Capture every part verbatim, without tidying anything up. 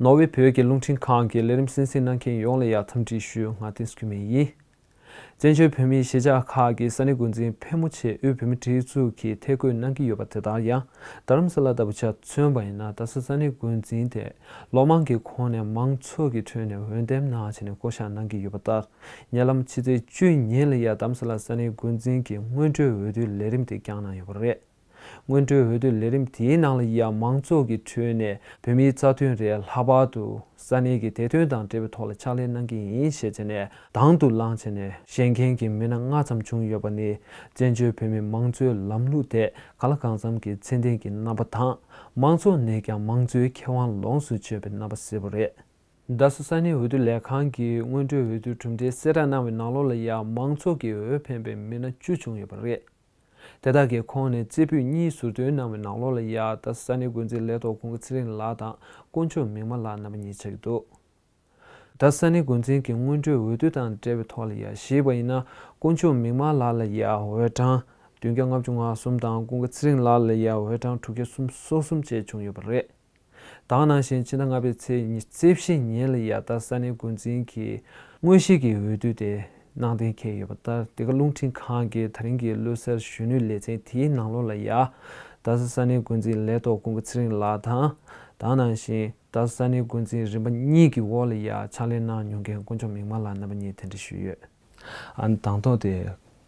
ནོར་ཝེ་བོད་ཀྱི་རླུང་འཕྲིན་ཁང་གི་ལས་རིམ་གསན་གཟིགས་གནང་མཁན་ཡོངས་ལ་ཡང་འཚམས་འདྲི་ཞུ། ང་བསྟན་འཛིན་སྐྱིད་མེད་ཡིན། བཙན་བྱོལ་བོད་མིའི་གཞིས་ཆགས་ཁག་གི་ས་གནས་འགོ་འཛིན་ཕལ་མོ་ཆེ་དབུས་བོད་མིའི་སྒྲིག་འཛུགས་ཀྱིས་ཐད་བསྐོས་གནང་གི་ཡོད་པ་དེ་དག་ཡང་རྡ་རམ་ས་ལ་ལྟ་བུ་ཆ་མཚོན་པ་ཡིན་ན། ད་ཆ་ས་གནས་འགོ་འཛིན་དེ་ལོ་མང་གི་གོང་ནས་མང་ཚོགས་ཀྱི་ཁྲོད་ནས་འོས་འདེམས་གནང་བྱས་ནས་བསྐོ་བཞག་གནང་གི་ཡོད་པ་ལྟར། ཉེ་ལམ་ཕྱི་ཚེས་བཅུ་ཉིན་ལ་ཡང་རྡ་རམ་ས་ལ་ས་གནས་འགོ་འཛིན་གྱི་སྔོན་འགྲོའི་འོས་བསྡུའི་ལས་རིམ་དེ་བསྐྱངས་གནང་ཡོད་པ་རེད། སྔོན་འགྲོའི་འོས་བསྡུ་ལས་རིམ་དེའི་ནང་ལ་ཡང་མང་ཚོགས་ཀྱི་ཁྲོད་ནས་བོད་མིའི་རྩ་དོན་རེད། ལྷག་པར་དུ་ས་གནས་ཀྱི་བདེ་དོན་དང་འབྲེལ་བའི་ཐོག་ལ་ཕྱག་ལས་གནང་གི་ཡིན་ཞེས་བྱས་ནས་དང་དུ་བླངས་བྱས་ནས་བཞེངས་མཁན་གྱི་མི་སྣ་ལྔ་ཙམ་བྱུང་ཡོད་པ་ནི། བཙན་བྱོལ་བོད་མིའི་མང་གཙོའི་ལམ་ལུགས་དེ་གང་ལ་གང་འཚམ་གྱི་ཚད་ལྡན་གྱི་རྣམ་པ་དང་། མང་ཚོགས་ནས་ཀྱང་མང་གཙོའི་ཁེ་དབང་ལོངས་སུ་སྤྱོད་པའི་རྣམ་པ་གསལ་པོ་རེད། རྡ་ས་ས་གནས་འོས་བསྡུ་ལས་ཁང་གིས་སྔོན་འགྲོའི་འོས་བསྡུའི་གྲུབ་འབྲས་གསལ་བསྒྲགས་གནང་བའི་ནང་ལོགས་ལ་ཡང་མང་ཚོགས་ཀྱིས་འོས་འཕེན་པའི་མི་སྣ་བཅུ་བྱུང་ཡོད་པ་རེད། དེ་དག་གི་ཁོངས་ནས་རྩེ་ཕུད་གཉིས་ཟུར་འདོན་གནང་བའི་ནང་ལོགས་ལ་ཡང་རྡ་ས་ས་གནས་འགོ་འཛིན་ལས་ཐོག་ཀུན་དགའ་ཚེ་རིང་ལགས་དང་དཀོན་མཆོག་མིག་དམར་ལགས་རྣམ་པ་གཉིས་ཆགས་ཀྱི་འདུག་རྡ་ས་ས་གནས་འགོ་འཛིན་གྱི་སྔོན་འགྲོའི་འོས་བསྡུ་དང་འབྲེལ་བའི་ཐོག་ལ་ཡང་ཞུས་པ་ཡིན་ན། དཀོན་མཆོག་མིག་དམར་ལགས་ལ་ཡང་འོས་གྲངས་བདུན་བརྒྱ་ལྔ་བཅུ་ང་གསུམ་དང་ཀུན་དགའ་ཚེ་རིང་ལགས་ལ་ཡང་འོས་གྲངས་དྲུག་བརྒྱ་སུམ་ཅུ་སོ་གསུམ་བཅས་བྱུང་ཡོད་པ་རེད། དེ་ག་ནང་བཞིན་ཕྱི་ཟླ་ལྔ་པའི་ཚེས་ཉི་ཤུ་རྩ་བཞི་ཉིན་ལ་ཡང་རྡ་ས་ས་གནས་འགོ་འཛིན་གྱི་དངོས་གཞིའི་འོས་བསྡུ་དེ་གནང་གཏན་འཁེལ་ཡོད་པ་ལྟར། འདི་ག་རླུང་འཕྲིན་ཁང་གིས་ད་རིང་གི་བློ་གསལ་གཞོན་ནུའི་ལེ་ཚན་དེའི་ནང་ལོགས་ལ་ཡང་རྡ་ས་ས་གནས་འགོ་འཛིན་ལས་ཐོག་ཀུན་དགའ་ཚེ་རིང་ལགས་དང་། དེ་ག་ནང་བཞིན་རྡ་ས་ས་གནས་འགོ་འཛིན་རིམ་པ་གཉིས་ཀྱི་འོག་ལ་ཡང་ཕྱག་ལས་གནང་མྱོང་མཁན་དཀོན་མཆོག་མིག་དམར་ལགས་རྣམ་པ་གཉིས་གདན་འདྲེན་ཞུས་ཡོད། ཨ་ནི་དང་ཐོག་དེ་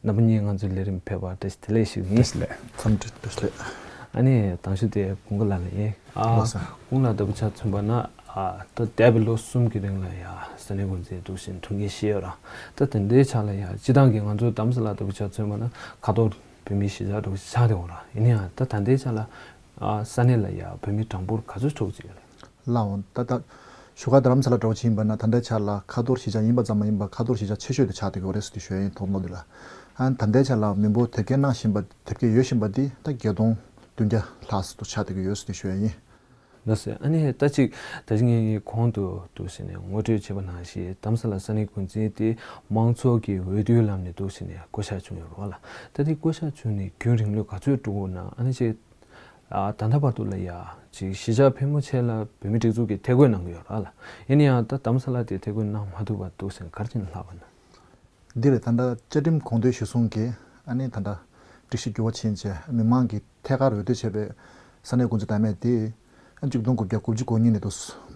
རྣམ་པ་གཉིས་ང་ཚོའི་ལས་རིམ་ཕེབས་པར་བཀྲ་ཤིས་བདེ་ལེགས་ཞུ་གི་ཡིན། བཀྲ་ཤིས་བདེ་ལེགས། འཚམས་འདྲི་བཀྲ་ཤིས་བདེ་ལེགས། ཨ་ནི་དང་ཤོས་དེ་ཀུན་དགའ་ལགས་ལ་ཡིན། ཨ། ལགས་སོ། ཀུན་ལགས་ལྟ་བུ་ཆ་མཚོན་པ་ན། ཨ། ད་འདས་པའི་ལོ་གསུམ་གྱི་རིང་ལ་ཡང་ས་གནས་འགོ་འཛིན་འདུག་བཞིན་ཐུགས་འགན་བཞེས་ཡོད་ར། ད་དེ་འདྲའི་ཆ་ལ་ཡང་སྤྱིར་བཏང་གི་ང་ཚོ་རྡ་རམ་ས་ལ་ལྟ་བུ་ཆ་མཚོན་པ་ན་ཁ་ཐོར་བོད་མིའི་གཞིས་ཆགས་འདྲ་བོ་ཞིག་ཆགས་བསྡད་ཡོད་ར། ཡིན་ན་ཡང་ད་ད་ལྟའི་ཆ་ལ། ཨ། ས་གནས་ལ་ཡང་བོད་མི་གྲངས་འབོར་ག་ཚོད་འགྲོ་གི་ཡོད་རེད། ལགས་འོང་། ད་ལྟ་བཞུགས་སྒར་རྡ་རམ་ས་ལ་འདྲ་བོ་ཅིག་ཡིན་པ་ན་ད་ལྟའི་ཆ་ལ་ཁ་ཐོར་གཞིས་ཆགས་ཡིན་པ་ཙམ་མ་ཡིན་པར་ཁ་ཐོར་གཞིས་ཆགས་ཆེ་ཤོས་དེ་ཆགས་བསྡད་ཀྱི་ཡོད་རེད་ཟེར་དེ་ཞུ་ཡ་ཡིན། ཐོག་མ་དེ་ལ། ཨ་ནི་ད་ལྟའི་ཆ་ལ་མི་འབོར་དེབ་སྐྱེལ་གནང་བཞིན་པ། དེབ་སྐྱེལ་ཡོད་བཞིན་པ་འདི་ད་བརྒྱད་སྟོང་བདུན་བརྒྱ་ལྷག་ཙམ་དུ་ཆགས་བསྡད་ཀྱི་ཡོད་ཟེར་དེ་ཞུ་ཡ་ཡིན། ལགས་སོ། ཨ་ནི་ད་ཅིག་ད་ཅིག་ངས་གོང་དུ་འདུག་ཟེར་ནས་ངོ་སྤྲོད་བྱས་པ་ནང་བཞིན་རྡ་རམ་ས་ལ་ས་གནས་འགོ་འཛིན་དེ་མང་ཚོགས་ཀྱི་འོས་བསྡུའི་ལམ་ནས་འདུག་ཟེར་ནས་བསྐོ་བཞག་བྱུང་ཡོད་རེད་བ་ལ། ད་དེ་བསྐོ་བཞག་བྱུང་ནས་རྒྱུན་རིང་ལོས་ག་ཚོད་འགྲོ་གི་ཡོད་ན། ཨ་ནི་ཅིག་ཨ། ད་ལྟ་བར་དུ་ལ་ཡ་ཅིག་གཞིས་ཆགས་ཕལ་མོ་ཆེ་ལ་བོད་མིའི་སྒྲིག་འཛུགས་ཀྱིས་ཐད་བསྐོས་གནང་གི་ཡོད་རེད་ལ། ཡིན་ན་ཡང་ད་རྡ་རམ་ས་ལ་དེ་ཐད་བསྐོས་གནང་མ་ཐུབ་པ་འདུག་ཟེར་ནས་ག་རེ་བྱས་ནས་ལྷག་པ་ན། འདི་རེད། ད་ལྟ་བཅའ་ཁྲིམས་གོང་དོན་གཞིར་བཟུང་གིས་ཨ་ནི་ད་ལྟ་སྒྲིག་གཞི་འགྱུར་བ་ཕྱིན་བྱས་མི་མང་གིས་ཐད་ཀར་འོས་བསྡུ་བྱས་པའི་ས་གནས་འགོ་འཛིན་བདམས་ཡས་དེ་ཨ་གཅིག་སྟོང་དགུ་བརྒྱ་དགུ་བཅུ་གོ་གཉིས་ནས་འདུག་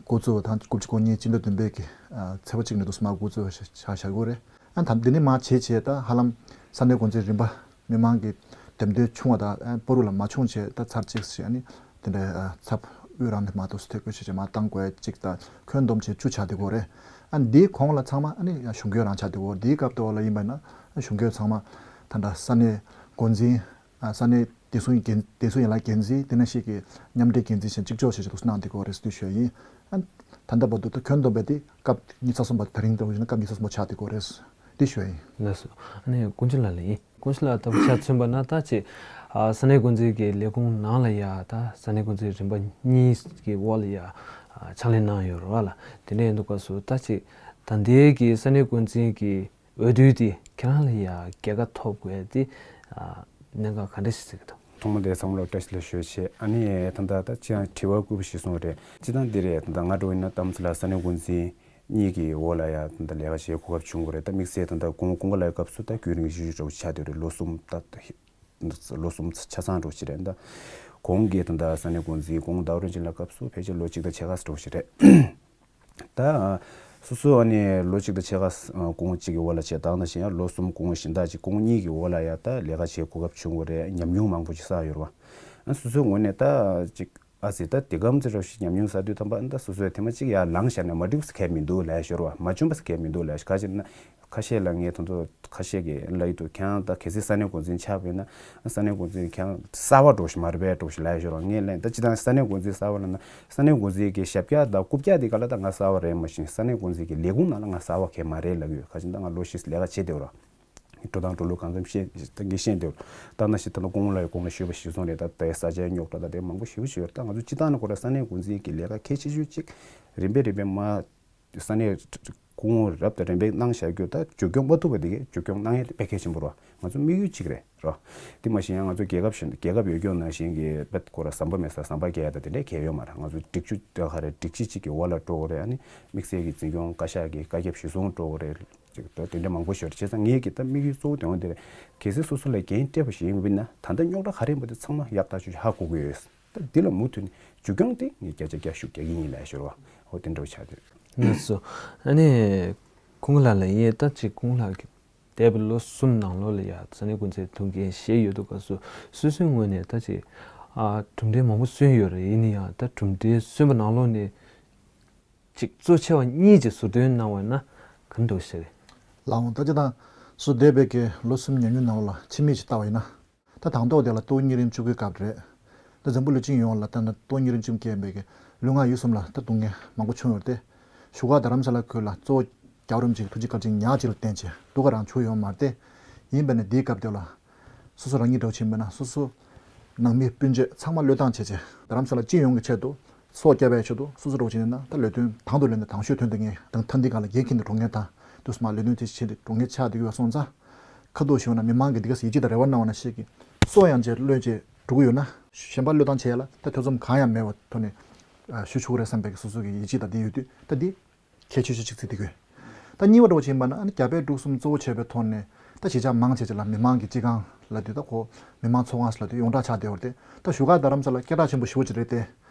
འགོ་བཙུགས་པ་དང་། དགུ་བཅུ་གོ་གཉིས་སྤྱི་ཟླ་བདུན་པའི་གི་ཨ་ཚེས་པ་གཅིག་ནས་འདུག་མར་འགོ་བཙུགས་བྱ་བྱ་དགོས་རེད། ཨ་ད་འདི་ནས་མར་བྱས་བྱས་ད་ཧ་ལམ་ས་གནས་འགོ་འཛིན་རིམ་པ་མི་མང་གི་འདེམས་ཐོན་བྱུང་བ་དང་། ཨ་བར་དུ་ལ་མ་བྱུང་བྱས་ད་ཚར་གཅིག་ཞིག་ཨ་ནི་དེ་འདྲའི་ཨ་ཚབ་དབུས་རང་ནས་མར་འདུག་ཐད་བསྐོས་བྱས་བྱས་མར་བཏང་དགོས་གཅིག་དང་། ཁྱོན་བསྡོམས་བྱས་བཅུ་ཆགས་བསྡད་ཀྱི་ཡོད་རེད། ཨ་འདིའི་གོང་ལ་ཚང་མ་ཨ་ནི་ཡང་གཞུང་སྒེར་རང་ཆགས་བསྡད་ཀྱི་ཡོད་རེད། འདིའི་སྐབས་དེ་བ་ལ་ཡིན་པ་ན་གཞུང་སྒེར་ཚང་མ་ད་ལྟ་ས་གནས་འགོ་འཛིན། ཨ་ས་གནས་བདེ་སྲུང་འགན། བདེ་སྲུང་ཡན་ལག་འགན་འཛིན། དེ་ནང་བཞིན་གྱི་མཉམ་འབྲེལ་འགན་འཛིན་བྱས་གཅིག་ལྕོགས་བྱས་བྱས་འདུག་གནང་བསྡད་ཀྱི་ཡོད་རེད་ཟེར་དེ་ཞུ་ཡ་ཡིན། ཨ་ད་ལྟ་བར་དུ་ད་ཁྱོན་བསྡོམས་པས་དེ་སྐབས་ཉི་ཤུ་རྩ་གསུམ་པ། ད་རིང་ལྟ་བུ་བྱས་ན་སྐབས་ཉི་ཤུ་རྩ་གསུམ་པ་ཆགས་བསྡད་ཀྱི་ཡོད་རེད་ཟེར་དེ་ཞུ་ཡ་ཡིན། ལགས་སོ། ཨ་ནི་དཀོན་མཆོག་ལགས་ལ་ཡིན། དཀོན་མཆོག་ལགས་ལྟ་བུ་ཆ་མཚོན་པ་ན། ད་ཅིག་ཨ་ས་གནས་འགོ་འཛིན་གྱི་ལས་ཁུངས་ནང་ལ་ཡ་ད་ས་གནས་འགོ་འཛིན་རིམ་པ་གཉིས་ཀྱི་འོག་ལ་ཡ་ཨ་ཕྱག་ལས་གནང་ཡོད་རེད་བ་ལ། དེ་འདྲ་ཡིན་དུས་སྐབས་སུ་ད་ཅིག་ད་ལྟའི་གི་ས་གནས་འགོ་འཛིན་གྱི་འོས་བསྡུ་དེ་ཁྱེད་རང་ལ་ཡ་རྒྱལ་ཁ་ཐོབ་དགོས་དེ་ཨ་གནད་འགག་ག་འདྲ་ཞིག་གཟིགས་ཀྱི་འདུག་ཐོག་མ་དེ་ཚང་མ་ལ་བཀྲ་ཤིས་བདེ་ལེགས་ཞུ་ཆེད། ཨ་ནི་ད་ལྟ་ད་ཅི་ཡང་དྲི་བ་བཀོད་པ་གཞིར་བཟུང་རེད། སྤྱིར་བཏང་འདི་རེད། ད་ལྟ་ང་འདྲ་བོ་ཡིན་ན་རྡ་རམ་ས་ལ་ས་གནས་འགོ་འཛིན་གཉིས་ཀྱི་འོག་ལ་ཡ་ད་ལྟ་ལས་ཀ་བྱེད་གོ་སྐབས་བྱུང་གི་རེད། ད་དམིགས་བསལ་ད་ལྟ་ཀུན་ཀུན་དགའ་ལགས་སྐབས་སུ་ད་རྒྱུན་རིང་ཞུ་ཞུ་འདྲ་བོ་ཆགས་བསྡད་རེད། ལོ་གསུམ། ད་ལོ་གསུམ་ཆ་ཚང་འདྲ་བོ་ཞིག་རེད། ད་གོང་གི་ད་ལྟ་ས་གནས་འགོ་འཛིན་ཀུན་དགའ་ཟླ་བ་རིན་ཆེན་ལགས་སྐབས་སུ་ཕལ་ཆེར་ལོ་གཅིག་དང་ཕྱེད་ཀ་འདྲ་བོ་ཞིག་རེད། ད་སོ་སོ་ཨ་ནི་ལོ་གཅིག་དང་ཕྱེད་ཀ་ཀུན་དགའ་གཅིག་གི་འོག་ལ་བྱས། ད་ག་ནང་བཞིན་ཡང་ལོ་གསུམ་ཀུན་དགའ་གཞན་དག་ཅིག་ཀུན་དགའ་གཉིས་ཀྱི་འོག་ལ་ཡ་ད་ལས་ཀ་བྱེད་གོ་སྐབས་བྱུང་བ་རེད། ཉམས་མྱོང་མང་པོ་ཞིག་བསགས་ཡོད་རེད་བ། ཨ་སོ་སོའི་ངོས་ནས་ད་ཅིག་ཨ་ཙི་ད་དེ་ག་ཙམ་རོགས་ཤིག་ཉམས་མྱོང་བསགས་དུས་ཙམ་པ། ཨ་ད་སོ་སོའི་དེ་མ་གཅིག་ཡར་ལངས་བཞག་ནས་མ་འགྲིག་པ་ཟེར་མཁན་མི་འདུག་ལབ་ཡ་ཞོར་བ། མ་བྱུང་བ་ཟེར་མཁན་མི་འདུག་ལབ་ཡ་ཞོར། ག་ཅི་ན་ཁ་ཤས་ལ་ངས་ད་དུང་ཁ་ཤས་ཀྱིས་ལབ་ཡི་འདུག་ཁྱེད་རང་ད་གལ་སྲིད་ས་གནས་འགོ་འཛིན་ཆགས་པ་ཡིན་ན། ས་གནས་འགོ་འཛིན་ཁྱེད་རང་གསར་པ་འདྲ་བོ་ཞིག་མ་རེད་པས་འདྲ་བོ་ཞིག་ལབ་ཡ་ཞོར་བ། ངས་ལན་ད་སྤྱིར་བཏང་ས་གནས་འགོ་འཛིན་གསར་པ་ལབ་ན། ས་གནས་འགོ་འཛིན་གྱི་ཞབས་བཀྱག་དང་རྐུབ་བཀྱག་དེ་ག་ལ་ད་ང་གསར་པ་རེད། མ་གཞི་ས་གནས་འགོ་འཛིན་གྱི་ལས་ཁུངས་ནང་ལ་ང་གསར་པ་གང་ཡང་མ་རེད་ལབ་ཀྱི་ཡོད། ག་ཅི་ན་ད་ང་ལོ་བཞི་ལས་ཀ་བྱེད་བསྡད་ཡོད་ར། འགྲོ་སྟངས་འགྲོ་ལུགས་གང་འཚམ་ཤེས་ད་ངས་ཤེས་འདུག་ད་ན་ཞིག་ད་ལྟ་སྐུ་ངོ་ལགས་ཡི་གོང་ལ་ཞུས་པ་གཞིར་བཟུང་རེད། ད་ལྟའི་ས་ཆའི་རྙོག་དྲ་ད་ལྟའི་མང་པོ་ཞེ་པོ་ཞིག་ཡོད་རེད། ད་ང་ཚོ་སྤྱི་བཏང་ནས་ཁོ་རང་ས་གནས་འགོ་འཛིན་གྱི་ལས་ཀ་གལ་ཆེ་ཤོས་གཅིག་རིམ་པས་རིམ་པས་མ་ས་གནས་སྐུ་ངོ་རབ་དང་རིམ་པས་གནང་བཞག་རྒྱུ་ད་བཅོས་སྐྱོང་མ་ཐུབ་པ་དེ་གའི་བཅོས་སྐྱོང་གནང་ཡ་དེ་དཔེ་གལ་ཆེན་པོ་རེད་བ། ང་ཚོ་དམིགས་ཡུལ་གཅིག་རེད་རོ། དེ་མ་གཞི་ཡང་ང་ཚོ་རྒྱལ་ཁབ་བཞིན་རྒྱལ་ཁབ་ཡོད་རྒྱུ་ནང་བཞིན་གྱི་དཔེ་ཁོ་ར་ཟམ་པ་མེད་སར་ཟམ་པ་རྒྱག་ཡ་ད་དེ་འདྲའི་གལ་ཡོད་མ་རེད། ང་ཚོ་སྒྲིག་ཆུ་ད་ག་རེ་སྒྲིག་གཞི་གཅིག་གི་འོག་ལ་འགྲོ་དགོས་རེད། ཨ་ནི་དམིགས་བསལ་གྱི་འཛིན་སྐྱོང་བཀའ་ཤག་གི་བཀའ་ཁྱབ་གཞིར་བཟུང་འགྲོ་དགོས་རེད། ཅིག་ད་དེ་འདྲ་མང་པོ་ཞིག་ཡོད་རེད། བྱས་ཙང་ངས་གི་ད་དམིགས་ཡུལ་གཙོ་བོ་དེ་འོང་དེ་རེད། གལ་སྲིད་སོ་སོ་ལ་འགན་སྤྲད་པ་ཞིག་ཡིན་པ་ཡིན་ན་ད་ལྟ་རྙོག་དྲ་ག་རེ་ཡིན་པ་དེ་ཚང་མ་ཡག་ཐག་ཆོད་ཧ་གོ་གི་ཡོད། ད་འདི་ལ་མུ་མཐུད་ནས་བཅོས་སྐྱོང་དེ་ངས་བརྒྱ་ཆ་བརྒྱ་ཤུགས་རྒྱག་གི་ཡིན་ལབ་ཞུ་རོགས། འོ་དེ་འདྲ་བྱ་དེ། ལགས་སོ། ཨ་ནི་ཁོང་ལགས་ལ་ཡིན་ད་ཅིག་ཁོང་ལགས་ཀྱི་འདས་པའི་ལོ་གསུམ་ནང་ལོགས་ལ་ཡ་ས་གནས་འགོ་འཛིན་ཐུགས་འགན་བཞེས་ཡོད་དུས་སྐབས་སུ་སོ་སོའི་ངོས་ནས་ད་ཅིག་ཨ་གྲུབ་འབྲས་མང་པོ་སོན་ཡོད་རེད། ཡིན་ན་ཡང་ད་གྲུབ་འབྲས་སོན་པ་ནང་ལོགས་ནས་ཅིག་གཙོ་ཆེ་བ་གཉིས་ཅིག་ཟུར་འདོན་གནང་བ་ན་ག་འདྲ་ཞིག་རེད། ལགས་འོང་། ད་ཅི་དང་སུ་འདས་པའི་གི་ལོ་གསུམ་ཉམས་མྱོང་ནང་ལ་ཕྱི་མིག་ཅིག་ལྟ་བ་ཡིན་ན། ད་དང་ཐོག་དེ་ལ་ཏོག་དབྱིབས་གཉན་རིམས་བཅུ་དགུའི་སྐབས་རེད། ད་འཛམ་བུ་གླིང་སྤྱི་ཡོངས་ལ་ད་ནི་ཏོག་དབྱིབས་གཉན་རིམས་བཅུ་དགུ་རྐྱེན་པས་ཀྱི་ལུས་ངག་ཡིད་གསུམ་ལ་ད་སྡུག་བསྔལ་མང་པོ་བྱུང་ཡོད་དེ། བཞུགས་སྒར་རྡ་རམ་ས་ལ་ཁུལ་ལ་གཙོ་བོ་རྒྱལ་བ་རིན་པོ་ཆེའི་ཐུགས་རྗེ་བཀའ་དྲིན་ཉག་གཅིག་ལ་བརྟེན་བྱས་སྡུག་ག་རང་བྱུང་ཡོད་མ་རེད་དེ། ཡིན་པས་ན་འདིའི་སྐབས་དེ་ལ་སོ་སོ་རང་ཉིད་འདྲ་བོ་ཕྱིན་པས་ན་སོ་སོ་ནང་མི་སྤུན་མཆེད་ཚང་མ་བློས་བཏང་བྱས་བྱས་རྡ་རམ་ས་ལ་སྤྱི་ཡོངས་ཀྱི་ཆེད་དུ་སྲོག་བསྐྱབས་པའི་ཆེད་དུ་སོ་སོ་འདྲ་བོ་ཕྱིན་ན་ད་ལས་དོན་དང་དུ་ལེན་ཏེ་དང་ཤོས་དོན་དུ་ངས་དང་ཐ་འདི་ག་ལ་འགན་འཁྱེར་ནས་འགྲོ་མཁན་དང་དུ་སྨ་ལས་དོན་དེ་བྱེད་དེ་འགྲོ་མཁན་ཆགས་བསྡད་ཡོད་སོང་ཙང་། ཁ་ཐུག་ཞུས་ན་མི་མང་གིས་འདི་ག་ཡིད་ཆེས་དང་རེ་བ་གནང་བ་ནང་བཞིན་གྱི་སྲོག་ཡང་བཅད་བློས་བཅད་འགྲོ་གི་ཡོད་ན་གཞན་པ་བློས་བཏང་བྱས་ལ་ད་ཐེ་ཚོམ་གང་ཡང་མེད་པ་ཐོག་ནས་ཞུ་ཆོག་གི་རེད་བསམ་པའི་སོ་སོ་གི་ཡིད་ཆེས་དང་འདི་ཡོད་དུས་ད་འདི་གལ་ཆེ་ཤོས་གཅིག་བརྩི་འདུག་གས། ད་གཉིས་པ་འདྲ་བོ་ཅིག་ཡིན་པ་ན་ཨ་ནི་རྒྱ་བལ་འབྲུག་གསུམ་གཙོ་བོ་བྱས་པའི་ཐོག་ནས་ད་གཞིས་ཆགས་མང་ཆེ་ཆེ་ལ་མི་མང་གི་སྤྱི་ཁང་ལབ་དུས་ད་ཁོ་མི་མང་ཚོགས་ཁང་ལབ་དུས་ཡོངས་གྲགས་ཆགས་བསྡད་ཡོད་རེད་དེ། ད་བཞུགས་སྒར་རྡ་རམ་ས་ལ་སྐད་གྲགས་ཆེན་པོ་ཞེ་པོ་ཅིག་རེད་དེ།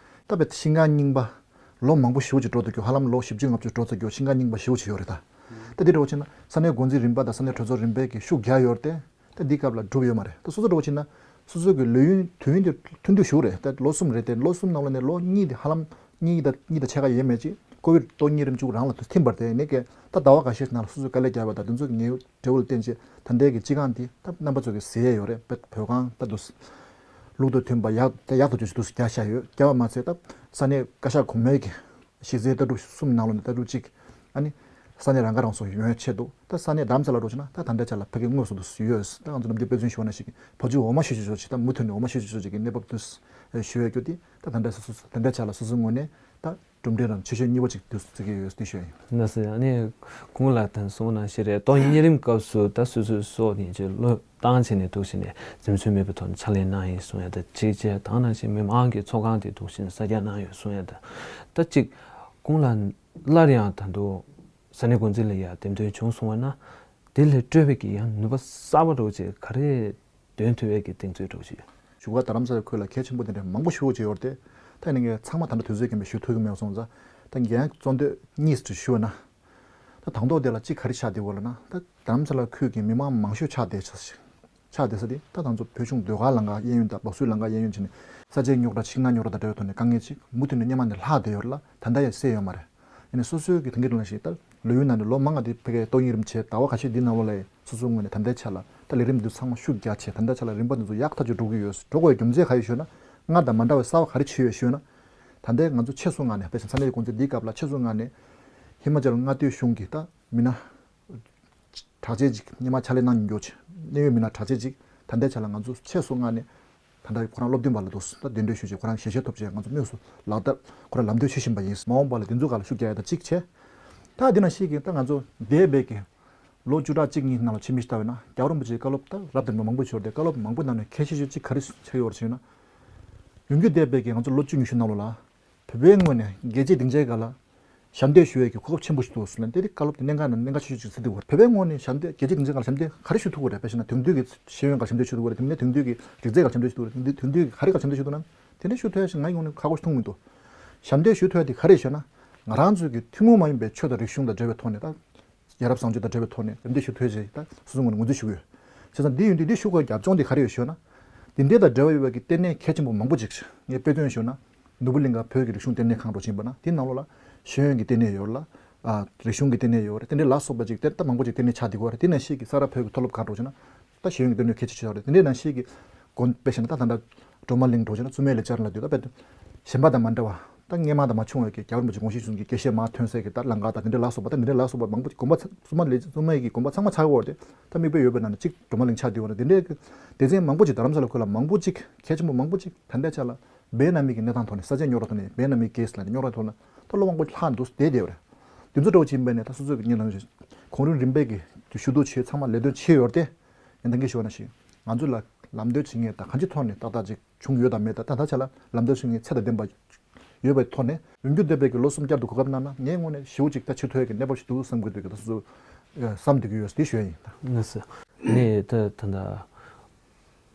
ད་བས་ཤིང་ཁང་རྙིང་པ་ལོ་མང་པོ་ཞེ་པོ་ཅིག་འགྲོ་འདུག་རྒྱུ་ཧ་ལམ་ལོ་བཞི་བཅུ་ལྔ་བཅུ་འགྲོ་འདུག་རྒྱུ་ཤིང་ཁང་རྙིང་པ་ཞེ་པོ་ཅིག་ཡོད་རེད་ད། ད་འདི་འདྲ་བོ་ཅིག་ན་ས་གནས་འགོ་འཛིན་རིམ་པ་དང་ས་གནས་གྲོས་ཚོགས་རིམ་པས་ཀྱི་ཤུགས་རྒྱག་ཡོད་རེད་དེ། ད་འདི་སྐབས་ལ་འགྲུབ་ཡོད་མ་རེད། ད་སོ་སོ་འདྲ་བོ་བྱས་ན་སོ་སོ་གི་ལས་ཡུན་དུས་ཡུན་དེ་ཐུང་དུ་ཞུགས་རེད། ད་ལོ་གསུམ་རེད་དེ་ལོ་གསུམ་ནང་ལོགས་ནས་ལོ་གཉིས་དེ་ཧ་ལམ་གཉིས་དང་གཉིས་དང་ཕྱེད་ཀ་ཡས་མས་ཅིག་ཀོ་བིད་ཏོག་དབྱིབས་གཉན་རིམས་བཅུ་དགུ་རང་ལ་ཐིམ་པ་རེད་དེ། ནས་ཀྱི་ད་ཟླ་བ་འགའ་ཤས་ནང་ལ་སོ་སོས་དཀའ་ལས་བརྒྱབ་པ་དང་དེ་ཚོ་གི་ངའི་འབྲས་བུ་ལ་བརྟེན་ཅིག་ད་ལྟའི་གི་སྤྱི་ཁང་འདི་ད་རྣམ་པ་ཚོ་གི་ཟེར་ཡས་ཡོད་རེད། བོད་ཁང་ད་དུ་ལུགས་དང་མཐུན་པ་ཡག་ད་ཡག་ཏུ་བྱུང་ཞིག་འདུག་རྒྱག་བཞག་ཡོད། རྒྱག་པ་མ་ཚད་ད་ས་གནས་བཀའ་ཤག་གོང་མའི་གི་གཞི་རྩའི་ལྟ་གྲུབ་གསུམ་ནང་ལོགས་ནས་ལྟ་གྲུབ་གཅིག་ཨ་ནི་ས་གནས་རང་ཁ་རང་གསོ་ཡོང་ཡ་ཆེད་དུ་ད་ས་གནས་རྡ་རམ་ས་ལ་འགྲོ་ཕྱིན་ན་ད་ད་ལྟའི་ཆ་ལ་ཕ་གི་དངོས་སུ་འདུག་ཡོད། ད་ང་ཚོ་ནམ་རྒྱུན་དཔེ་མཚོན་ཞུ་བ་ནང་བཞིན་གྱི་བ་ཕྱུགས་འོ་མ་ཞུ་ཞུ་ཞུ་ཅིག་ད་མུ་མཐུད་ནས་འོ་མ་ཞུ་ཞུ་ཞུ་ཅིག་གི་གནས་བབ་འདུག་ཞུ་ཡ་རྒྱུ་དེ་ད་ད་ལྟའི་ཆ་ལ་སོ་སོ་ད་ལྟའི་ཆ་ལ་སོ་སོའི་ངོས་ནས་ད་གྲུབ་འབྲས་རང་ཆེ་ཤོས་གཉིས་པ་ཅིག་འདུག་ཟེར་གྱི་ཡོད་ཟེར་ཞུ་ཡ་ཡིན། ན་ཟེར་ཨ་ནི་ཁོང་ལ་ད་གསུངས་ནང་བཞིན་རེད། ཏོག་དབྱིབས་གཉན་རིམས་སྐབས་སུ་ད་སོ་སོའི་སྲོག་ནས་ཀྱི་བློས་བཏང་བྱས་ནས་འདུག་བྱས་ནས་འཛེམ་ཟོན་མེད་པའི་ཐོག་ནས་ཕྱག་ལས་གནང་ཡིན་གསུང་ཡ་ད་གཅིག་བྱས་དང་ནང་བཞིན་མི་མང་གི་ཚོགས་ཁང་དེ་འདུག་བྱས་ནས་གསར་རྒྱག་གནང་ཡོད་གསུང་ཡ་ད་ད་གཅིག་ཁོང་ལ་སླར་ཡང་ད་དུང་ས་གནས་འགོ་འཛིན་ལ་ཡ་འདེམས་ཐོན་བྱུང་སོང་བ་ན་དེ་ལས་སྤྲོད་པའི་གི་ཡང་ནུས་པ་གསར་པ་འདྲ་བོ་ཅིག་ག་རེ་འདོན་ཐུབ་པའི་གི་གདེང་ཚོད་འདྲ་བོ་ཅིག་ཡོད། བཞུགས་སྒར་རྡ་རམ་ས་ལའི་ཁུལ་ལ་གལ་ཆེན་པོ་དེ་འདྲ་མང་པོ་ཞེ་པོ་ཅིག་ཡོད་རེད་དེ། ད་ཡིན་ནའི་ཚང་མ་ད་ལྟ་དུས་ཚོད་རྐྱེན་པས་ཞུ་ཐུབ་ཀྱི་མེད་སོང་ཙང་། ད་འགན་གཙོ་འདོད་གཉིས་ཅིག་ཞུ་བ་ན། ད་དང་ཐོག་དེ་ལ་གཅིག་ག་རེ་ཆགས་བསྡད་ཡོད་ལབ་ན་ད་རྡ་རམ་ས་ལ་ཁུལ་གྱི་མི་མང་མང་ཤོས་ཆགས་བསྡད་ཆགས་བསྡད་ས་དེ་ད་ང་ཚོ་བོད་གཞུང་ཟློས་གར་ལམ་ཁ་གཡས་གཡོན་དང་འབབ་སོའི་ལམ་ཁ་གཡས་གཡོན་བྱས་ནས་ས་ཆའི་རྙོག་དྲ་ཤིང་ནགས་རྙོག་དྲ་དང་འབྲེལ་བའི་ཐོག་ནས་དཀའ་ངལ་ཅིག་མུ་མཐུད་ནས་སྔོན་མ་ནས་ལྷག་བསྡད་ཡོད་རེད་ལ་ད་ལྟ་ཡང་སེལ་ཡོད་མ་རེད། ཡིན་ནའི་སོ་སོའི་གི་དེང་གི་ནང་བཞིན་ལྟར་ལོ་ཡུན་ནང་ནས་ལོ་མང་བ་དེ་ཕ་གིའི་ཏོག་དབྱིབས་གཉན་རིམས་བྱས་ཟླ་བ་ཁ་ཤས་འདི་ནང་ལོགས་ལ་སོ་སོའི་ངོས་ནས་ད་ལྟའི་ཆ་ལ་ད་ལས་རིམ་འདི་ཚང་མ་ཤུགས་རྒྱག་བྱས་ད་ལྟའི་ཆ་ལ་རིམ་པ་འདི་ཚོ་ཡག་ཐག་ཆོད་འགྲོ་གི་ཡོད། འགྲོ་དགོས་རྒྱུ་མཚན་ག་རེ་ཞུས་ན་སྔར་དང་མ་འདྲ་བའི་གསར་པ་ག་རེ་བྱས་ཡོད་ཞུས་ན། ད་ལྟའི་ང་ཚོ་ཆེད་སོང་ངང་ནས་དཔེ་བཞིན་ས་གནས་འགོ་འཛིན་འདིའི་སྐབས་ལ་ཆེད་སོང་ངང་ནས་ཧི་མ་ཅལ་མངའ་སྡེའི་གཞུང་གི་ད་མི་སྣ་གྲགས་ཅན་ཅིག་སྔོན་མ་ཕྱག་ལས་གནང་མྱོང་རྒྱུ་ཅིག་གནད་ཡོད་མི་སྣ་གྲགས་ཅན་ཅིག་ད་ལྟའི་ཆ་ལ་ང་ཚོ་ཆེད་སོང་ངང་ནས་ད་ལྟ་ཁོ་རང་སློབ་སྟོན་པ་ལ་འདུག་ད་གདན་འདྲེན་ཞུས་བྱས་ཁོ་རང་ཞལ་བཞེས་ཐོབ་བྱས་ང་ཚོ་དངོས་སུ་ལག་བསྟར་ཁོ་རང་ལམ་སྟོན་ཞུ་བཞིན་པ་ཡིན། མ་འོངས་པ་ལ་འདི་ཚོ་སྒང་ལ་ཤུགས་རྒྱག་ཡ་ད་གཅིག་བྱས། ད་འདི་ནང་བཞིན་གྱི་ད་ང་ཚོ་འདས་པའི་གི་ལོ་བཅུ་ཕྲག་གཅིག་གཉིས་ནང་ལ་ཕྱི་མིག་ལྟ་བས་ན་རྒྱལ་བ་རིན་པོ་ཆེའི་བཀའ་སློབ་ད་རབ་དང་རིམ་པ་མང་པོ་ཞིག་ཡོད་རེད་དེ་བཀའ་སློབ་མང་པོ་ནང་ནས་གལ་ཆེ་ཤོས་གཅིག་ག་རེ་ཆགས་ཡོད་རེད་ཟེར་ན། ཡོང་རྒྱུ་འདས་པའི་གི་ང་ཚོ་ལོ་བཅུ་ཉི་ཤུ་ནང་ལོགས་ལ། བོད་པའི་ངོས་ནས་རྒྱལ་སྤྱིའི་སྡིངས་ཆའི་སྒང་ལ་ཞབས་འདེགས་ཞུ་ཡས་ཀྱི་གོ་སྐབས་ཆེན་པོ་ཞིག་འདུག་ཟེར་ནས་དེ་རིགས་བཀའ་སློབ་དེ་གནད་འགག་ནང་གནད་འགག་ཆེ་ཤོས་ཅིག་བརྩི་འདུག་བར། བོད་པའི་ངོས་ནས་ཞབས་འདེགས་རྒྱལ་སྤྱིའི་སྡིངས་ཆའི་སྒང་ལ་ཞབས་འདེགས་ག་རེ་ཞུ་ཐུབ་དགོས་རེད། དཔེ་བཞག་ན་དེང་དུས་ཀྱི་ཤེས་ཡོན་སྒང་ལ་ཞབས་འདེགས་ཞུ་ཐུབ་དགོས་རེད། དེ་ནས་དེང་དུས་ཀྱི་རིག་རྩལ་སྒང་ལ་ཞབས་འདེགས་ཞུ་ཐུབ་དགོས་རེད། དེ་ནས་དེང་དུས་ཀྱི་ག་རེ་སྒང་ལ་ཞབས་འདེགས་ཞུ་ཐུབ་ན། དེ་འདྲ་ཞུ་ཐུབ་ཡ་ཞིག་ང་ཡི་ངོས་ནས་ཁག་པོ་ཞིག་མཐོང་མི་འདུག་ཞབས་འདེགས་ཞུ་ཐུབ་ཡ་དེ་ག་རེ་ཞུ་ན། ང་རང་ཚོའི་གི་ཐུན་མོང་མ་ཡིན་པའི་ཆོས་དང་རིག་གཞུང་དང་འབྲེལ་བའི་ཐོག་ནས་ད། ཡ་རབས་བཟང་སྤྱོད་དང་འབྲེལ་བའི་ཐོག་ནས་ཞབས་འདེགས་ཞུ་ཐུབ་ཡ་ཞིག་ད་སོ་སོའི་ངོས་ནས་ངོས་འཛིན་ཞུ་གི་ཡོད། བྱས་ཙང་འདི་ཡོད་དུས་འདི་ཞུ་དགོས་རྒྱབ་ལྗོངས་འདི་ག་རེ་ཡོད་ཞུ་ན། འདི་འདྲའི་དང་འབྲེལ་བ་ཡོད་པའི་གི་ལྟེ་གནས་གལ་ཆེན་པོ་མང་པོ་ཅིག་ངས་དཔེ་སྟོན་ཞུ་ན། ནོར་བུ་གླིང་ག་བོད་ཀྱི་རིག་གཞུང་ལྟེ་གནས་ཁང་འདྲ་ཅིག་ཡིན་པ་ན་དེའི་ནང་ལོགས་ལ་ཤེས་ཡོན་གྱི་ལྟེ་གནས་ཡོད་ལ། ཨ་རིག་གཞུང་གི་ལྟེ་གནས་ཡོད་རེད། དེ་འདྲའི་ལ་སོགས་པ་ཅིག་དེ་ལྟ་མང་པོ་ཅིག་ལྟེ་གནས་ཆགས་བསྡད་ཡོད་རེད། དེ་ནང་བཞིན་གྱི་ས་རཱ་བོད་ཀྱི་མཐོ་སློབ་ཁག་འདྲ་ཅིག་ན་ད་ཤེས་ཡོན་གྱི་ལྟེ་གནས་གལ་ཆེ་ཆེ་ཡོད་རེད། དེ་འདྲའི་ནང་བཞིན་གྱི་དགོན་དཔེ་བཞག་ན་ད་ད་ལྟ་སྒྲོལ་མ་གླིང་འདྲ་ཅིག་ན་བཙུན་མའི་ལེགས་སྦྱར་ལ་དུས་ད་དཔེ་གཞན་པ་དང་མ་འདྲ་བ་ ད་སྔས་མ་དང་མ་བྱུང་བའི་གི་རྒྱལ་བ་རིན་པོ་ཆེ་དགོངས་གཞི་གསུམ་གྱི་དགེ་བཤེས་མར་ཐོན་སའི་གི་ད་ལང་ཀ་དང་དེ་འདྲ་ལ་སོགས་པ་ད་དེ་འདྲ་ལ་སོགས་པ་མང་པོ་དགོན་པ་ཚང་སྲུང་མ་ལས་སྲུང་མའི་གི་དགོན་པ་ཚང་མ་ཆགས་ཀྱི་ཡོད་རེད། ད་མིག་དཔེ་ཡོད་པའི་ནང་ནས་གཅིག་སྒྲོལ་མ་གླིང་ཆགས་བསྡད་ཡོད་རེད། དེ་འདྲའི་གི་སྡེ་ཚན་མང་པོ་ཅིག་རྡ་རམ་ས་ལ་ཁུལ་ལ་མང་པོ་ཅིག་གལ་ཆེན་པོ་མང་པོ་ཅིག་ད་ལྟའི་ཆ་ལ་སྦས་ནམ་མི་གི་གནས་སྟངས་ཐོག་ནས་ས་ཆའི་རྙོག་དྲ་ཐོག་ནས་སྦས་ནམ་མི་གེ་སི་ལ་ནི་རྙོག་དྲ་ཐོག་ལ་ད་བློ་དབང་པོ་ལྷག་འདུག་བསྡད་བསྡད་ཡོད་རེད། དེ་ཚོ་འདྲ་བོ་ཅིག་ཡིན་པ་ནས་ད་སོ་སོའི་གི་ཉིན་རང་གོང་རིམ་རིམ་པས་གི་ཞུ་གཏུག་བྱས་ཚང་མ་ལས་དོན་བྱས་ཡོད་རེད་དེ། ཡིན་ད་གིན་ཞུ་བ་ནང་བཞིན་ང་ཚོ་ལ་ལམ་སྟོན་བྱེད་མཁན་ད་གང་ཅི་ཐོག་ནས་ཏག་ཏག་ཅིག་བྱུང་ཡོད་དམ་མེད་ད་ད་ལྟ་ཆ་ལ་ལམ་སྟོན་བྱེད་མཁན་ཚད་དང་ལྡན་པ་ཡོད་པའི་ཐོག་ནས་འོས་བསྡུ་འདེམས་པའི་གི་ལོ་གསུམ་བསྐྱར་དུ་གོ་སྐབས་གནང་ན་ངའི་ངོས་ནས་ཞེ་པོ་ཅིག་ད་ཕྱིར་ཐོན་ཡས་ཀྱི་གནས་བབ་ཞིག་འདུག་བསམ་གྱི་འདུག་གི་ད་སོ་སོ་བསམ་བསྡད་ཀྱི་ཡོད་ཟེར་དེ་ཞུ་ཡ་ཡིན། ལགས་སོ། ངས་ད་ད་ལྟ་